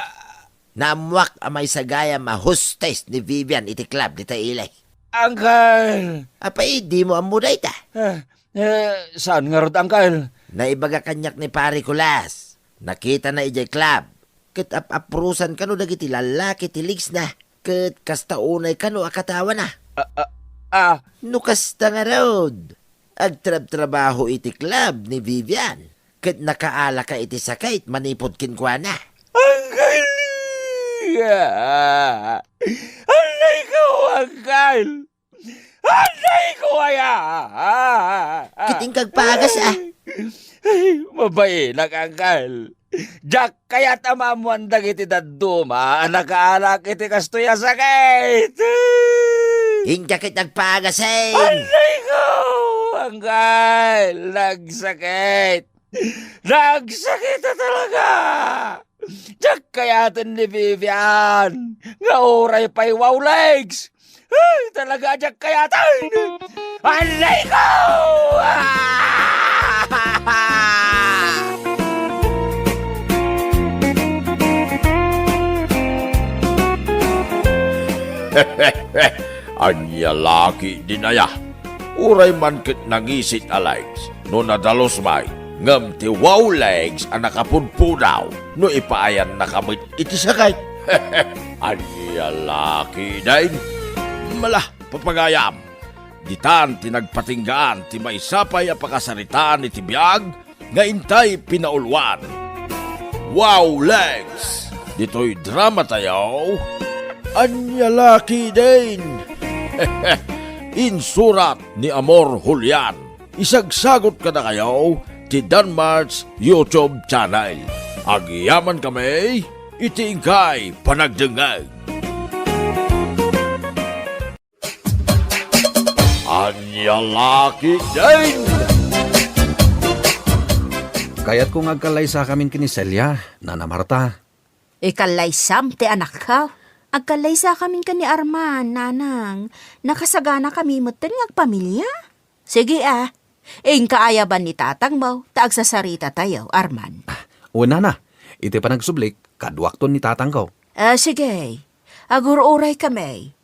Naammoak a maysa gayam a hostess ni Vivian iti club dita ili. Uncle! Apay, dimo ammo dayta? Eh, eh, saan ngarud, Uncle? Naibaga kaniak ni Pare Kulas. Nakitana idiay club. Ket ap-aprosan kano dagiti lallaki ti legs na. Ket kasta unay kano a katawana. Ah, ah, ah. No kasta ngarud, agtrabtrabaho iti club ni Vivian. Ket nakaalaka iti sakit manipud kenkuana. Uncle! Anay ko, Uncle! Anay ko, aya! Ket inka agpagas, ah. Ay, mabainak, Uncle. Diak kayat a maammoan dagiti dadduma a nakaalak iti kastoy a sakit. Inka ket agpagas, eh. Anay ko, Uncle! Nagsakit! Nagsakit a talaga! Diak kayaten ni Vivian nga uray pay wow legs! Ay, talaga, diak kayaten! Anay ko! Ah! Ania la ketdin aya? Uray man ket nangisit a legs no nadalus pay, ngem ti wow legs a nakapudpudaw no ipaayannaka met iti sakit. Ania la ketdin? Mala, papagayam, ditan ti nagpatinggaan ti maysa pay a pakasaritaan iti biag nga intay pinauluan. Wow, Legs! Ditoy dramatayo, Ania la ketdin? Insurat ni Amor Julian. Isagsagot kadakayo ti Danmart's YouTube channel. Agyamankami iti inkay panagdengngeg. Ania la ketdin? Kayatko nga agkallaysakamin ken ni Celia, Nana Marta. Ikallaysam ti anakko? Agkallaysakamin ken ni Arman, nanang. Nakasaganakami metten nga agpamilia. Sige, a. Inka ayaban ni tatangmo, ta agsasaritatayo, Arman. Ah, wen, nana. Iti panagsublik, kaduakton ni tatangko. Ah, sige. Agur-uraykami.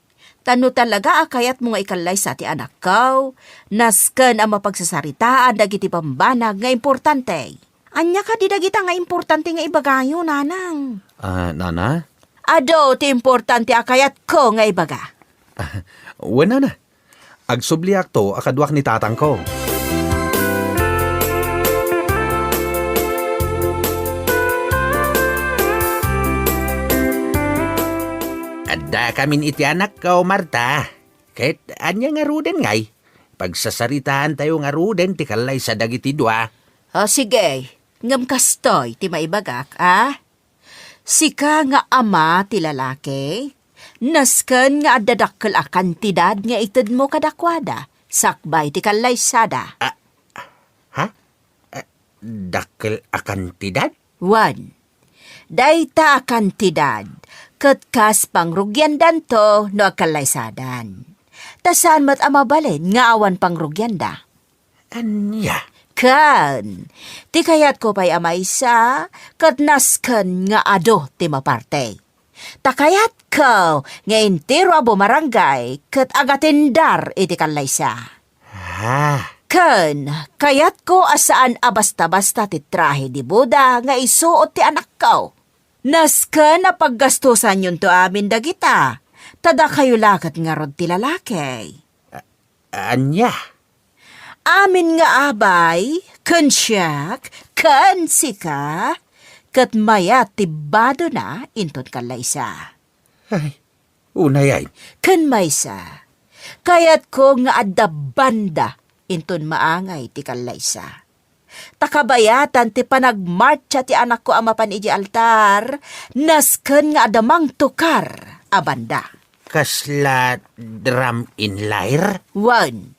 Ta no talaga a kayatmo nga ikallaysa ti anakko, nasken a mapagsasaritaan dagiti bambanag nga importante. Ania kadi dagita nga importante nga ibagayo, nanang? Ah, nana? Adu ti importante a kayatko nga ibaga. Wen, nana. Agsubliakto a kaduak ni tatangko. Addakamin iti anakko, Marta. Ket ania ngaruden ngay? Pagsasaritaantayo ngaruden ti kallaysa dagiti dua. O, sige. Ngem kastoy ti maibagak, a? Sika nga ama ti lalaki, nasken nga adda dakkel a kantidad nga itedmo kadakuada sakbay ti kallaysada. Ah, ha? Ah, dakkel a kantidad? Wen, dayta a kantidad ket kas pangrugiandanto no agkallaysadan. Ta saan met a mabalin nga awan pangrugianda. Ania? Ken, ti kayatko pay a maysa, ket nasken nga adu ti maparte. Ta kayatko nga entero a bumarangay ket agatindar iti kallaysa. Ah. Ken, kayatko a saan a basta-basta ti trahe de boda nga isuot ti anakko. Nasken a paggastusanyonto amin dagita, ta dakayo la ket ngarud ti lalaki. Ania? Amin nga abay, ken siak, ken sika, ket mayat ti badona inton kallaysa. Ay, unay ay. Ken maysa, kayatko nga adda banda inton maangay ti kallaysa. Ta kabayatan ti panagmartsa ti anakko a mapan idiay altar, nasken nga adda mangtukar a banda. Kasla drum in lyre? Wen,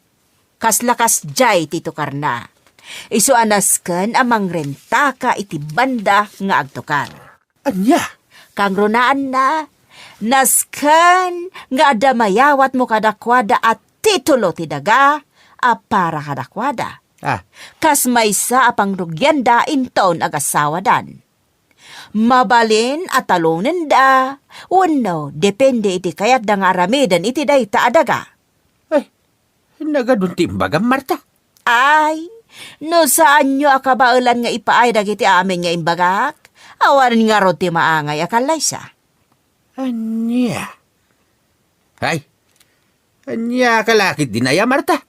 kasla kasdiay ti tukarna. Isu a nasken a mangrentaka iti banda nga agtukar. Ania? Kangrunaanna, Nasken nga adda mayawatmo kadakuada a titulo ti daga a para kadakuada. Ah. Kas maysa a pangrugianda inton agasawadan. Mabalin a talonenda wenno depende iti kayatda nga aramiden iti dayta a daga. Ay, nagadun ti imbagam, Marta. Ay, no saanyo a kabaelan nga ipaay dagiti amin nga imbagak, awan ngarud ti maangay a kallaysa. Ania? Ay, ania ka la ketdin aya, Marta?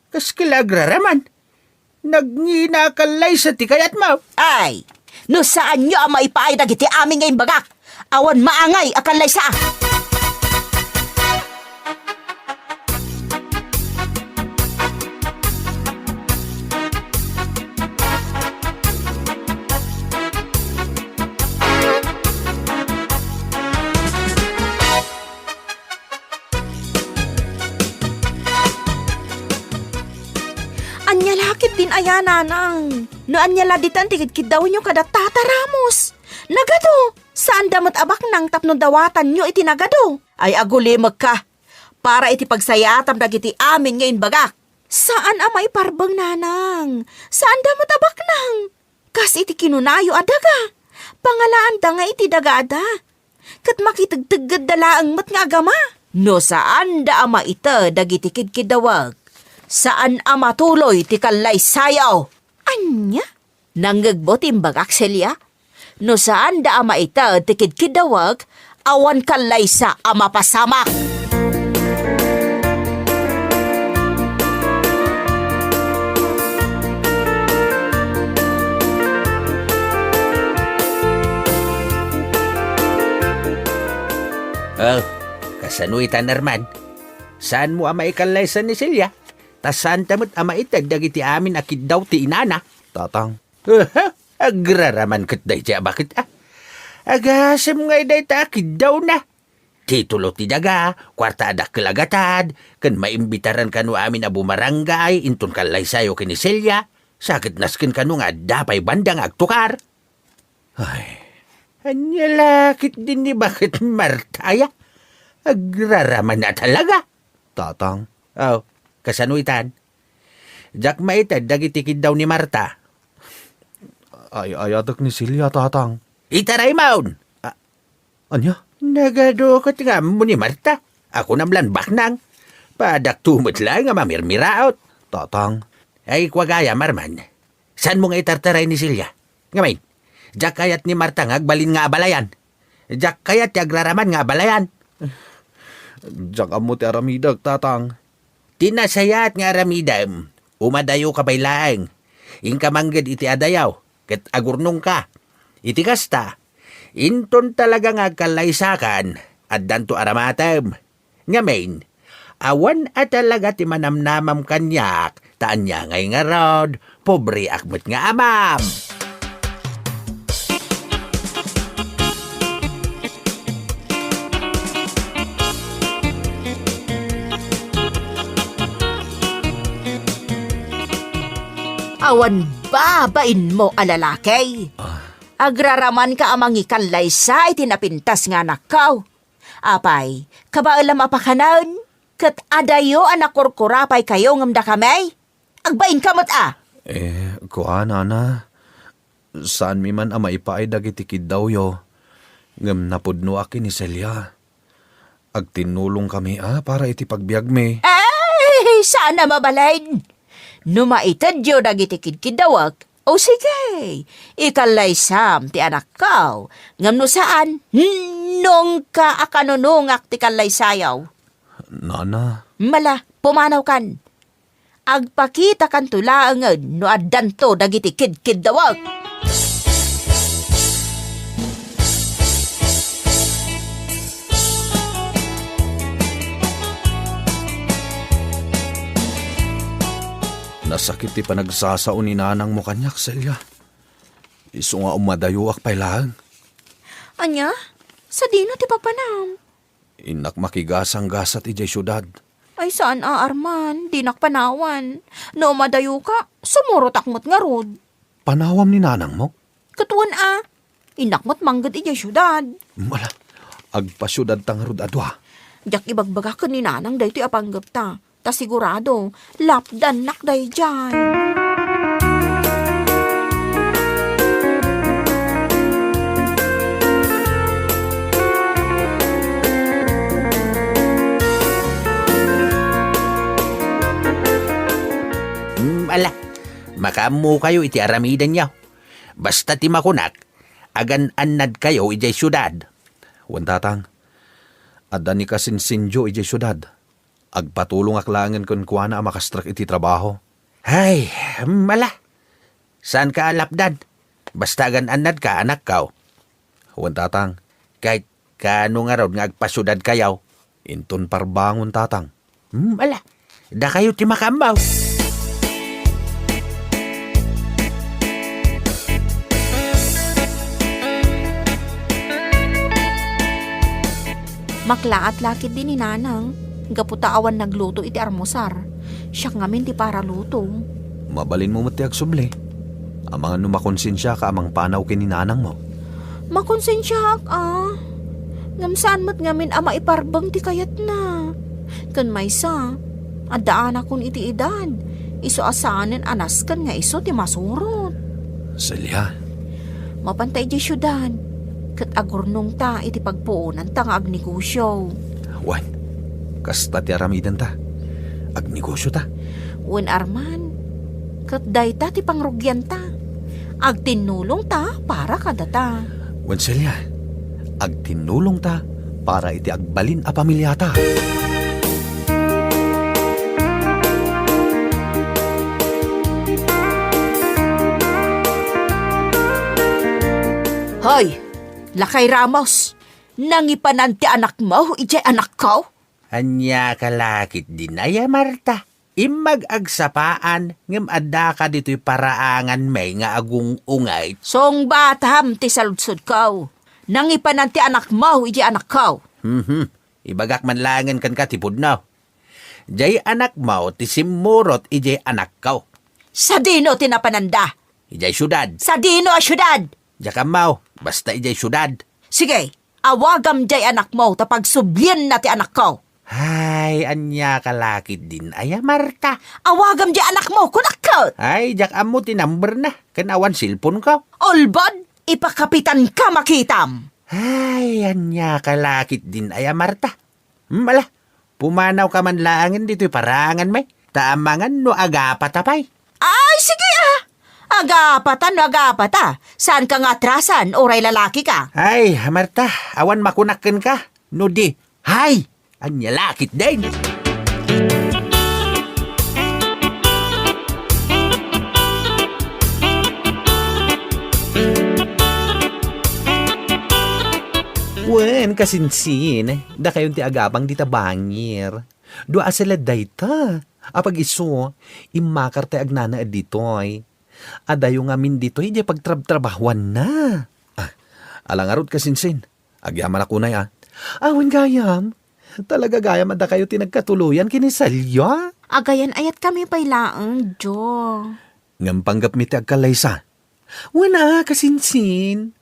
Kas ka la agraraman. Nagngina a kallaysa ti kayatmo. Ay, no saanyo a maipaay dagiti amin nga imbagak, awan maangay a kallaysa. Ania la ketdin aya, nanang? No ania la ditan ti kidkiddawenyo kada Tata Ramos? Nagadu! Saanda met a baknang tapno dawatanyo iti nagadu. Ay, agulimekka. Para iti pagsayatam dagiti amin nga imbagak. Saan a maiparbeng, nanang. Saanda met a baknang. Kas iti kinunayo a daga, pangalaanda nga iti dagaada. Ket makitegteggedda laeng met nga agama. No saanda a maited dagiti kidkiddawek, saan a matuloy ti kallaysayo. Ania? Nangngegmo ti imbagak, Celia? No saanda a maited ti kidkiddawek, awan kallaysa a mapasamak. Oh, kasano itan, Arman? Saanmo a maikallaysa ni Celia? Ta saanta met a maited dagiti amin a kiddaw ti inana. Tatang. Aha, agraraman ket daydiay a baket, a. Agasem ngay dayta a kiddawna. Titulo ti daga, kuarta a dakkel a gatad, ken maimbitaran kano amin a bumarangay inton kallaysayo ken ni Celia, sa ket nasken kano nga adda pay banda nga agtukar. Ay, ania la ketdin ni baket, Marta, aya? Agraraman a talaga. Tatang. Oh, kasano itan? Diak maited dagiti kiddaw ni Marta. Ay-ayatek ni Celia, Tatang. Itaraymon! A-, ania? Nagadu ket nga ammo ni Marta. Akunam la baknang. Padakto met laeng a mamirmiraot. Tatang. Ay, kua gayam, Arman. Saanmo nga itartaray ni Celia? Ngamin, diak kayat ni Marta nga agbalin nga abalayan. Diak kayat ti agraraman nga abalayan. Diak ammo ti aramidek, Tatang. Ti nasayaat nga aramidem, umadayoka pay laeng. Inka mangged iti adayo, ket agurnongka. Iti kasta, inton talaga nga agkallaysakan, addanto aramatem. Ngamin, awan a talaga ti manamnamam kaniak, ta ania ngay ngarud, pobreak met nga amam. Awan babainmo a lalaki. Ah. Agraramanka a mangikallaysa iti napintas nga anakko. Apay, kabaelam a pakanen, ket adayo a nakurkura pay kayo ngem dakami? Agbainka met a! Eh, kua, nana, saanmi man a maipaay dagiti kiddawyo, ngem napudnoak ken ni Celia. Agtinnulongkami a para iti pagbiagmi. Ay, saan a mabalin! No maitedyo dagiti kidkiddawek, o sige, ikallaysam ti anakko. Ngem no saan, nungka a kanunungak ti kallaysayo. Nana. Mala, pumanawkan. Agpakitakanto laengen no addanto dagiti kidkiddawek. Nasakit ti panagsasao ni nanangmo kaniak, Celia. Isu nga umadayoak pay laeng. Ania? Sadino ti papanam? Innak makigasanggasat idiay siudad. Ay, saan a, Arman. Dinak panawan. No umadayoka, sumurotak met ngarud. Panawam ni nanangmo? Ket wen a. Innak met mangged idiay siudad. Mala, Agpasiudadta ngarud a dua. Diak ibagbaga ken ni Nanang daytoy a panggepta. Ta sigurado, lapdannak daydiay. Hmm, ala, makaammokayo iti aramidenyo. Basta ti makunak, agan-annadkayo idiay siudad. Wen, Tatang, adda ni kasinsinyo idiay siudad. Agpatulongak laengen kenkuana a makastrek iti trabaho. Ay, mala. Saanka a lapdan? Basta agan-annadka, anakko. Wen, Tatang, ket kaano ngarud nga agpasiudadkayo? Inton parbangon, Tatang. Hmm, ala. Dakayo ti makaammo. Maklaat la ketdi ni Nanang, gapu ta awan nagluto iti armusar. Siak ngamin ti paraluto. Mabalinmo met ti agsubli. Amangan no makonsensiaka a mangpanaw ken ni Nanangmo. Makonsensiaak, a. Ngem saan met ngamin a maiparbeng ti kayatna. Ken maysa, adda anakon iti edad. Isu a saanen a nasken nga isu ti masurot. Celia. Mapanta idiay siudad, ket agurnongta iti pagpuonanta nga agnegosio. Wen, kasta ti aramidenta. Agnegosiota. Wen, Arman, ket dayta ti pangrugianta. Agtinnulongta para kadata. Wen, Celia, agtinnulongta para iti agbalin a pamiliata. Hoy, Lakay Ramos, nangipanan ti anakmo idiay anakko? Ania ka la ketdin aya, Marta? Immag agsapaan ngem addaka ditoy paraanganmi nga agung-ungay. Sungbatam ti saludsodko. Nangipanan ti anakmo idiay anakko? Mhm. Ibagak man laengen kenka ti pudno. Diay anakmo ti simmurot idiay anakko. Sadino ti napananda? Idiay siudad. Sadino a siudad? Diak ammo, basta idiay siudad. Sige, awagam diay anakmo ta pagsublienna ti anakko. Ay, ania ka la ketdin aya, Marta? Awagam diay anakmo, kunak ket! Ay, diak ammo ti numberna, ken awan cellphoneko. Ulbod, ipakapitanka makitam! Ay, ania ka la ketdin aya, Marta? Hmm, ala, pumanawka man laengen ditoy paraanganmi, ta amangan no agapata pay. Ay, sige, a. Agapata no agapata. Saanka nga atrasan, uray lalakika. Ay, Marta, awan makunak kenka. No di, hay, ania la ketdin? Wen, kasinsin, dakayon ti agabang dita bangir. Dua a seled dayta. Apag isu, immakar tay agnanaed ditoy. Adayo ngamin ditoy idiay pagtrabtrabahuanna. Ah, ala ngarud, kasinsin. Agyamanak unay, a. Awan gayam. Talaga gayam a dakayo ti nagkatuloyan ken ni Celia. Agayan-ayatkami pay laeng, Jo. Ngem panggepmi ti agkallaysa. Wen a, kasinsin.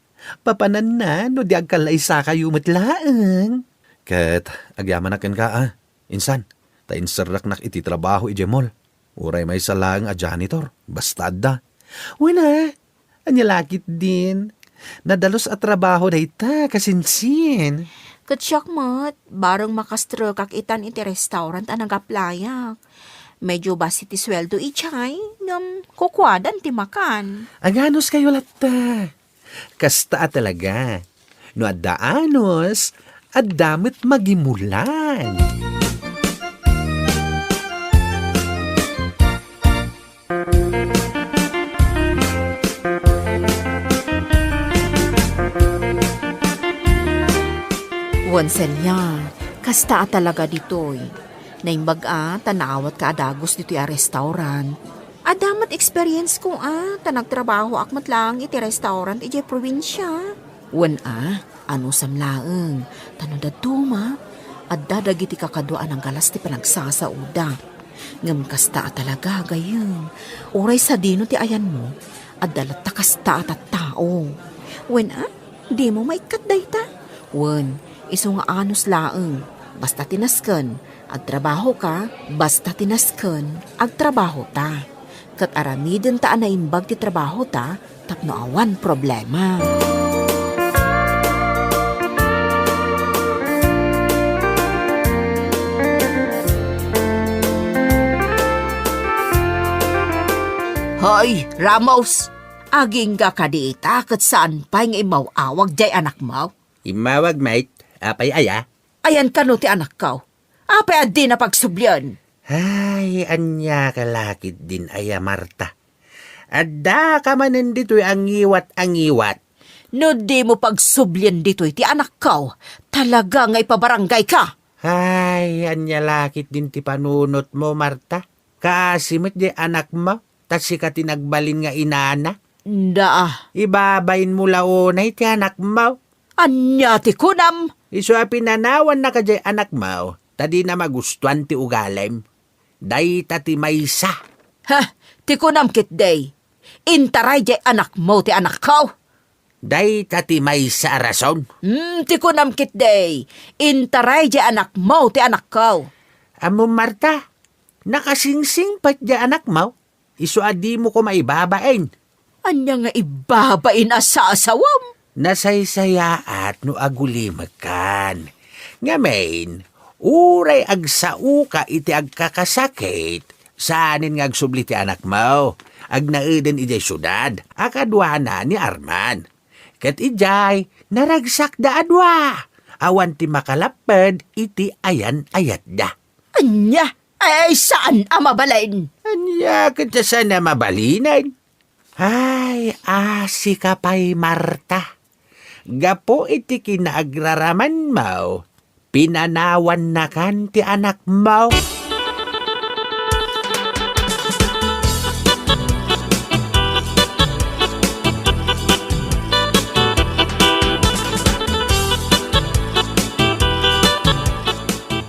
Papananna no di agkallaysakayo met laeng. Ket agyamanak kenka, a. Insan, ta inserraknak iti trabaho idiay mall. Uray maysa laeng a janitor, basta adda. Wen a, ania la ketdin? Nadalus a trabaho dayta, kasinsin. Ket siak met, bareng makastrekak itan iti restaurant a nag-applyak. Medyo bassit ti sueldo idiay, ngem kukuadan ti makan. Aganuskayo latta. Kasta a talaga. No adda anus, adda met magimulan. Wen, Celia, kasta a talaga ditoy. Naimbag a ta naawatka a dagus ditoy a restaurant. Adda met experience ko a, ta nagtrabahoak met laeng iti restaurant idiay probinsia. Wen a, anusam laeng, ta no dadduma, adda dagiti kakadua a nanggalas ti panagsasaoda. Ngem kasta a talaga, gayyem, uray sadino ti ayanmo, adda latta kasta a tattao. Wen a, dimo maikkat dayta. Wen, Isu nga anus laeng, basta ti nasken, agtrabahoka, basta ti nasken, agtrabahota. Ket aramidenta a naimbag ti trabahota tapno awan problema. Hoy, Ramos! Agingga kadi ita ket saan pay nga immaw-awag jay anakmo? Immawag met, apay aya? Ayan kano ti anakko? Apay a dina pagsublian? Ay, ania ka la ketdin aya, Marta? Addaka manen ditoy a ngiwat a ngiwat. No dimo pagsublian ditoy ti anakko, talaga nga ipabaranggayka. Ay, ania la ketdin ti panunotmo, Marta? Kaasi met jay anakmo, ta sika ti nagbalin nga inana. Daa. Ibabainmo la unay ti anakmo. Ania ti kunam? Isu a pinanawannaka jay anakmo, ta dina magustuan ti ugalim. Dayta ti maysa. Ha? Ti kunam ketdi, intaray jay anakmo ti anakko? Dayta ti maysa a rason. Hmm, ti kunam ketdi, intaray jay anakmo ti anakko. Ammom, Marta, nakasingsingpet jay anakmo. Isu a dimo koma ibabain. Ania nga ibabain a sasawam? Nasaysayaat no agulimekan. Ngamin, uray agsaoka iti agkakasakit, saanen nga agsubli ti anakmo. Agnaeden idiay siudad a kaduana ni Arman. Ket idiay, naragsakda a dua. Awan ti makalapped iti ayan-ayatda. Ania? Ay, saan a mabalin? Ania ket saan a mabalinen? Ay, asika pay, Marta. Gapu iti kinaagraramanmo, pinanawannakan ti anakmo.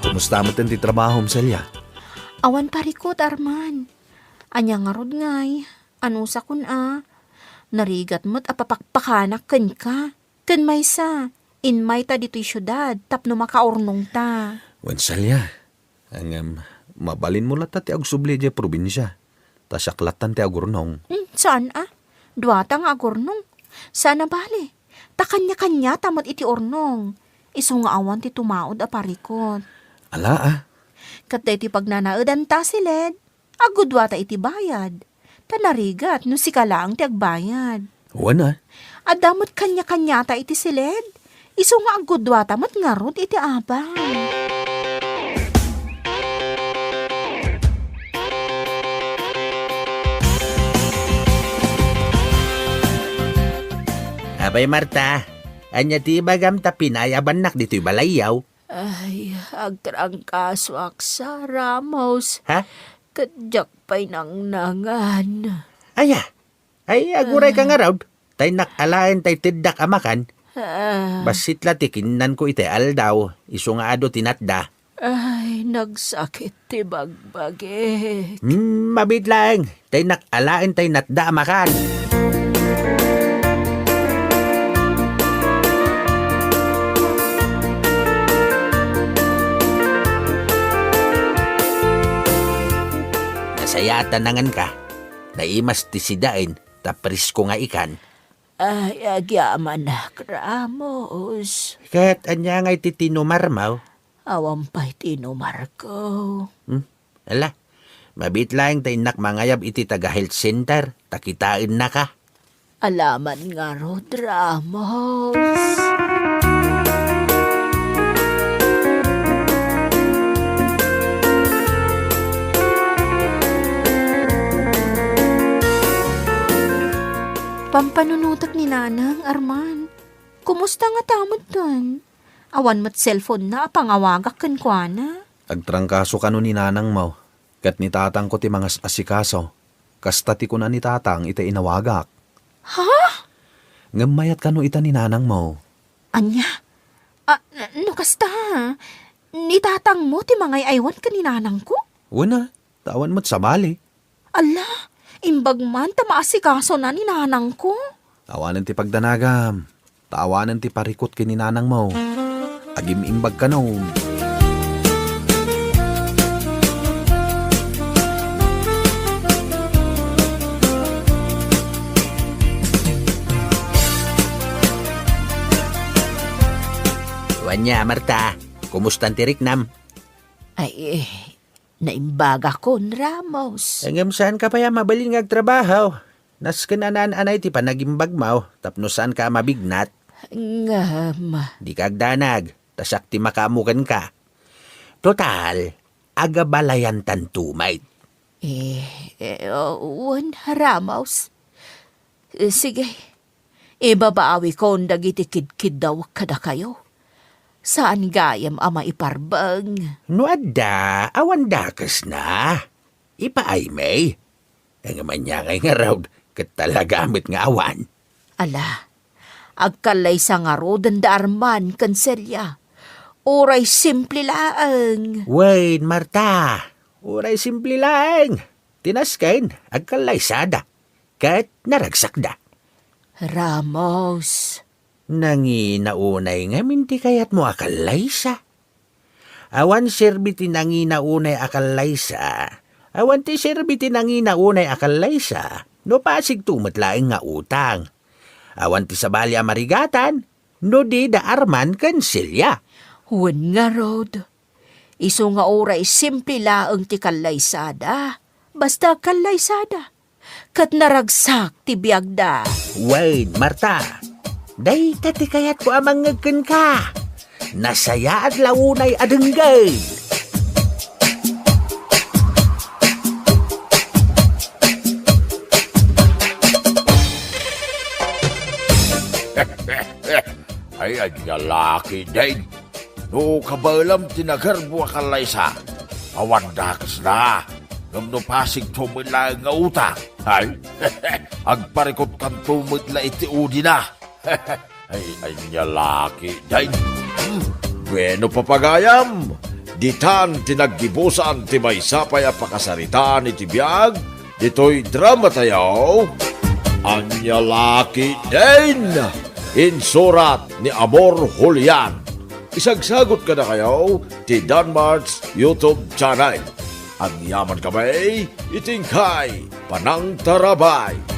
Kumusta met ti trabahom, Celia? Awan parikut, Arman. Ania ngarud ngay? Anusakon a? Narigat met a papakpakanak kenka. Ken maysa, immayta ditoy siudad tapno makaurnongta. Wen, Celia, ngem mabalinmo latta ti agsubli idiay probinsia, ta siak lattan ti agurnong. Hmm, saan a? Duata nga agurnong. Saan a bale. Ta kaniakaniata met iti urnong. Isu nga awan ti tumaud a parikut. Ala a. Ket daytoy pagnanaedanta, Siled, aggudduata iti bayad. Ta narigat no sika laeng ti agbayad. Wen a. Adda met kaniakaniata iti Siled. Isu nga aggudduata met ngarud iti abang. Apay, Marta, ania ti ibagam ta pinayabannak ditoy balayyo? Ay, agtrangkasoak sa, Ramos. Ha? Ket diak pay nangnangan. Aya? Ay, agurayka ngarud. Ta innak alaen tay teddak a makan. Ah. Bassit la ti kinnanko itay aldaw, isu nga adu ti natda. Ay, nagsakit ti bagbagik. Hmm, mabiit laeng. Ta innak alaen tay natda a makan. Nasayaat a nangenka. Naimas ti sidaen, ta presko nga ikan. Ay, agyamanak, Ramos. Ket ania ngay ti tinumarmo? Awan pay tinumarko. Hmm? Ala, mabiit laeng ta innak mangayab iti taga-health center, ta kitaennaka. Alaman ngarud, Ramos. Pampanunotek ni Nanang, Arman. Kumusta ngata metten? Awan met cellphone-na a pangawagak kenkuana. Agtrangkaso kano ni Nanangmo, ket ni Tatangko ti mangas-asikaso. Kasta ti kuna ni Tatang iti inawagak. Ha? Ngem mayat kano ita ni Nanangmo. Ania? Ah, no kasta, ni Tatangmo ti mangay-aywan ken ni Nanangko? Wen a, ta awan met sabali. Ala, imbag man ta maasikasona ni Nanangko. Awanen ti pagdanagam, ta awanen ti parikut ken ni Nanangmo. agim-imbag kanon. Wen aya, Marta, kumustan ti riknam? Ay, eh, naimbagakon, Ramos. Ngem saanka pay a mabalin nga agtrabaho. Nasken a naan-anay ti panagimbagmo tapno saanka a mabignat. Ngem. Dika agdanag, ta siak ti makaammo kenka. Total, agabalayantanto met. Eh, eh, wen, Ramos. Eh, sige. Ibabawikon dagiti kidkiddawek kadakayo. Saan gayam a maiparbeng. No adda, awan dakesna. Ipaaymi. Ngem ania ngay ngarud, ket talaga met nga awan. Ala, agkallaysa ngaruden da Arman ken Celia. Uray simple laeng. Wen, Marta, uray simple laeng. Ti nasken, agkallaysada. Ket naragsakda. Ramos. Nangina unay ngamin ti kayatmo a kallaysa. Awan serbi ti nangina unay a kallaysa. Awan ti serbi ti nangina unay a kallaysa no pasigto met laeng nga utang. Awan ti sabali a marigatan no di da Arman ken Celia. Wen ngarud, isu nga uray simple laeng ti kallaysada, basta kallaysada. Ket naragsak ti biagda. Wen, Marta, dayta ti kayatko a mangngeg kenka. Nasayaat la unay a denggem. Ay, ania la ketdin. No kabaelam ti nagermo a kallaysa, awan dakesna. Ngem no pasigto met laeng nga utang, ay, agparikutkanto met la iti udina. Ay, ania la ketdin. Hmm. Bueno, papagayam, ditan ti naggibusan ti maysa pay a pakasaritaan iti biag ditoy dramatayo. Ania la ketdin. Insurat ni Amor Julian. Isagsagut kadakayo ti Danmart's YouTube channel. Agyamankami iti inkay panangtarabay.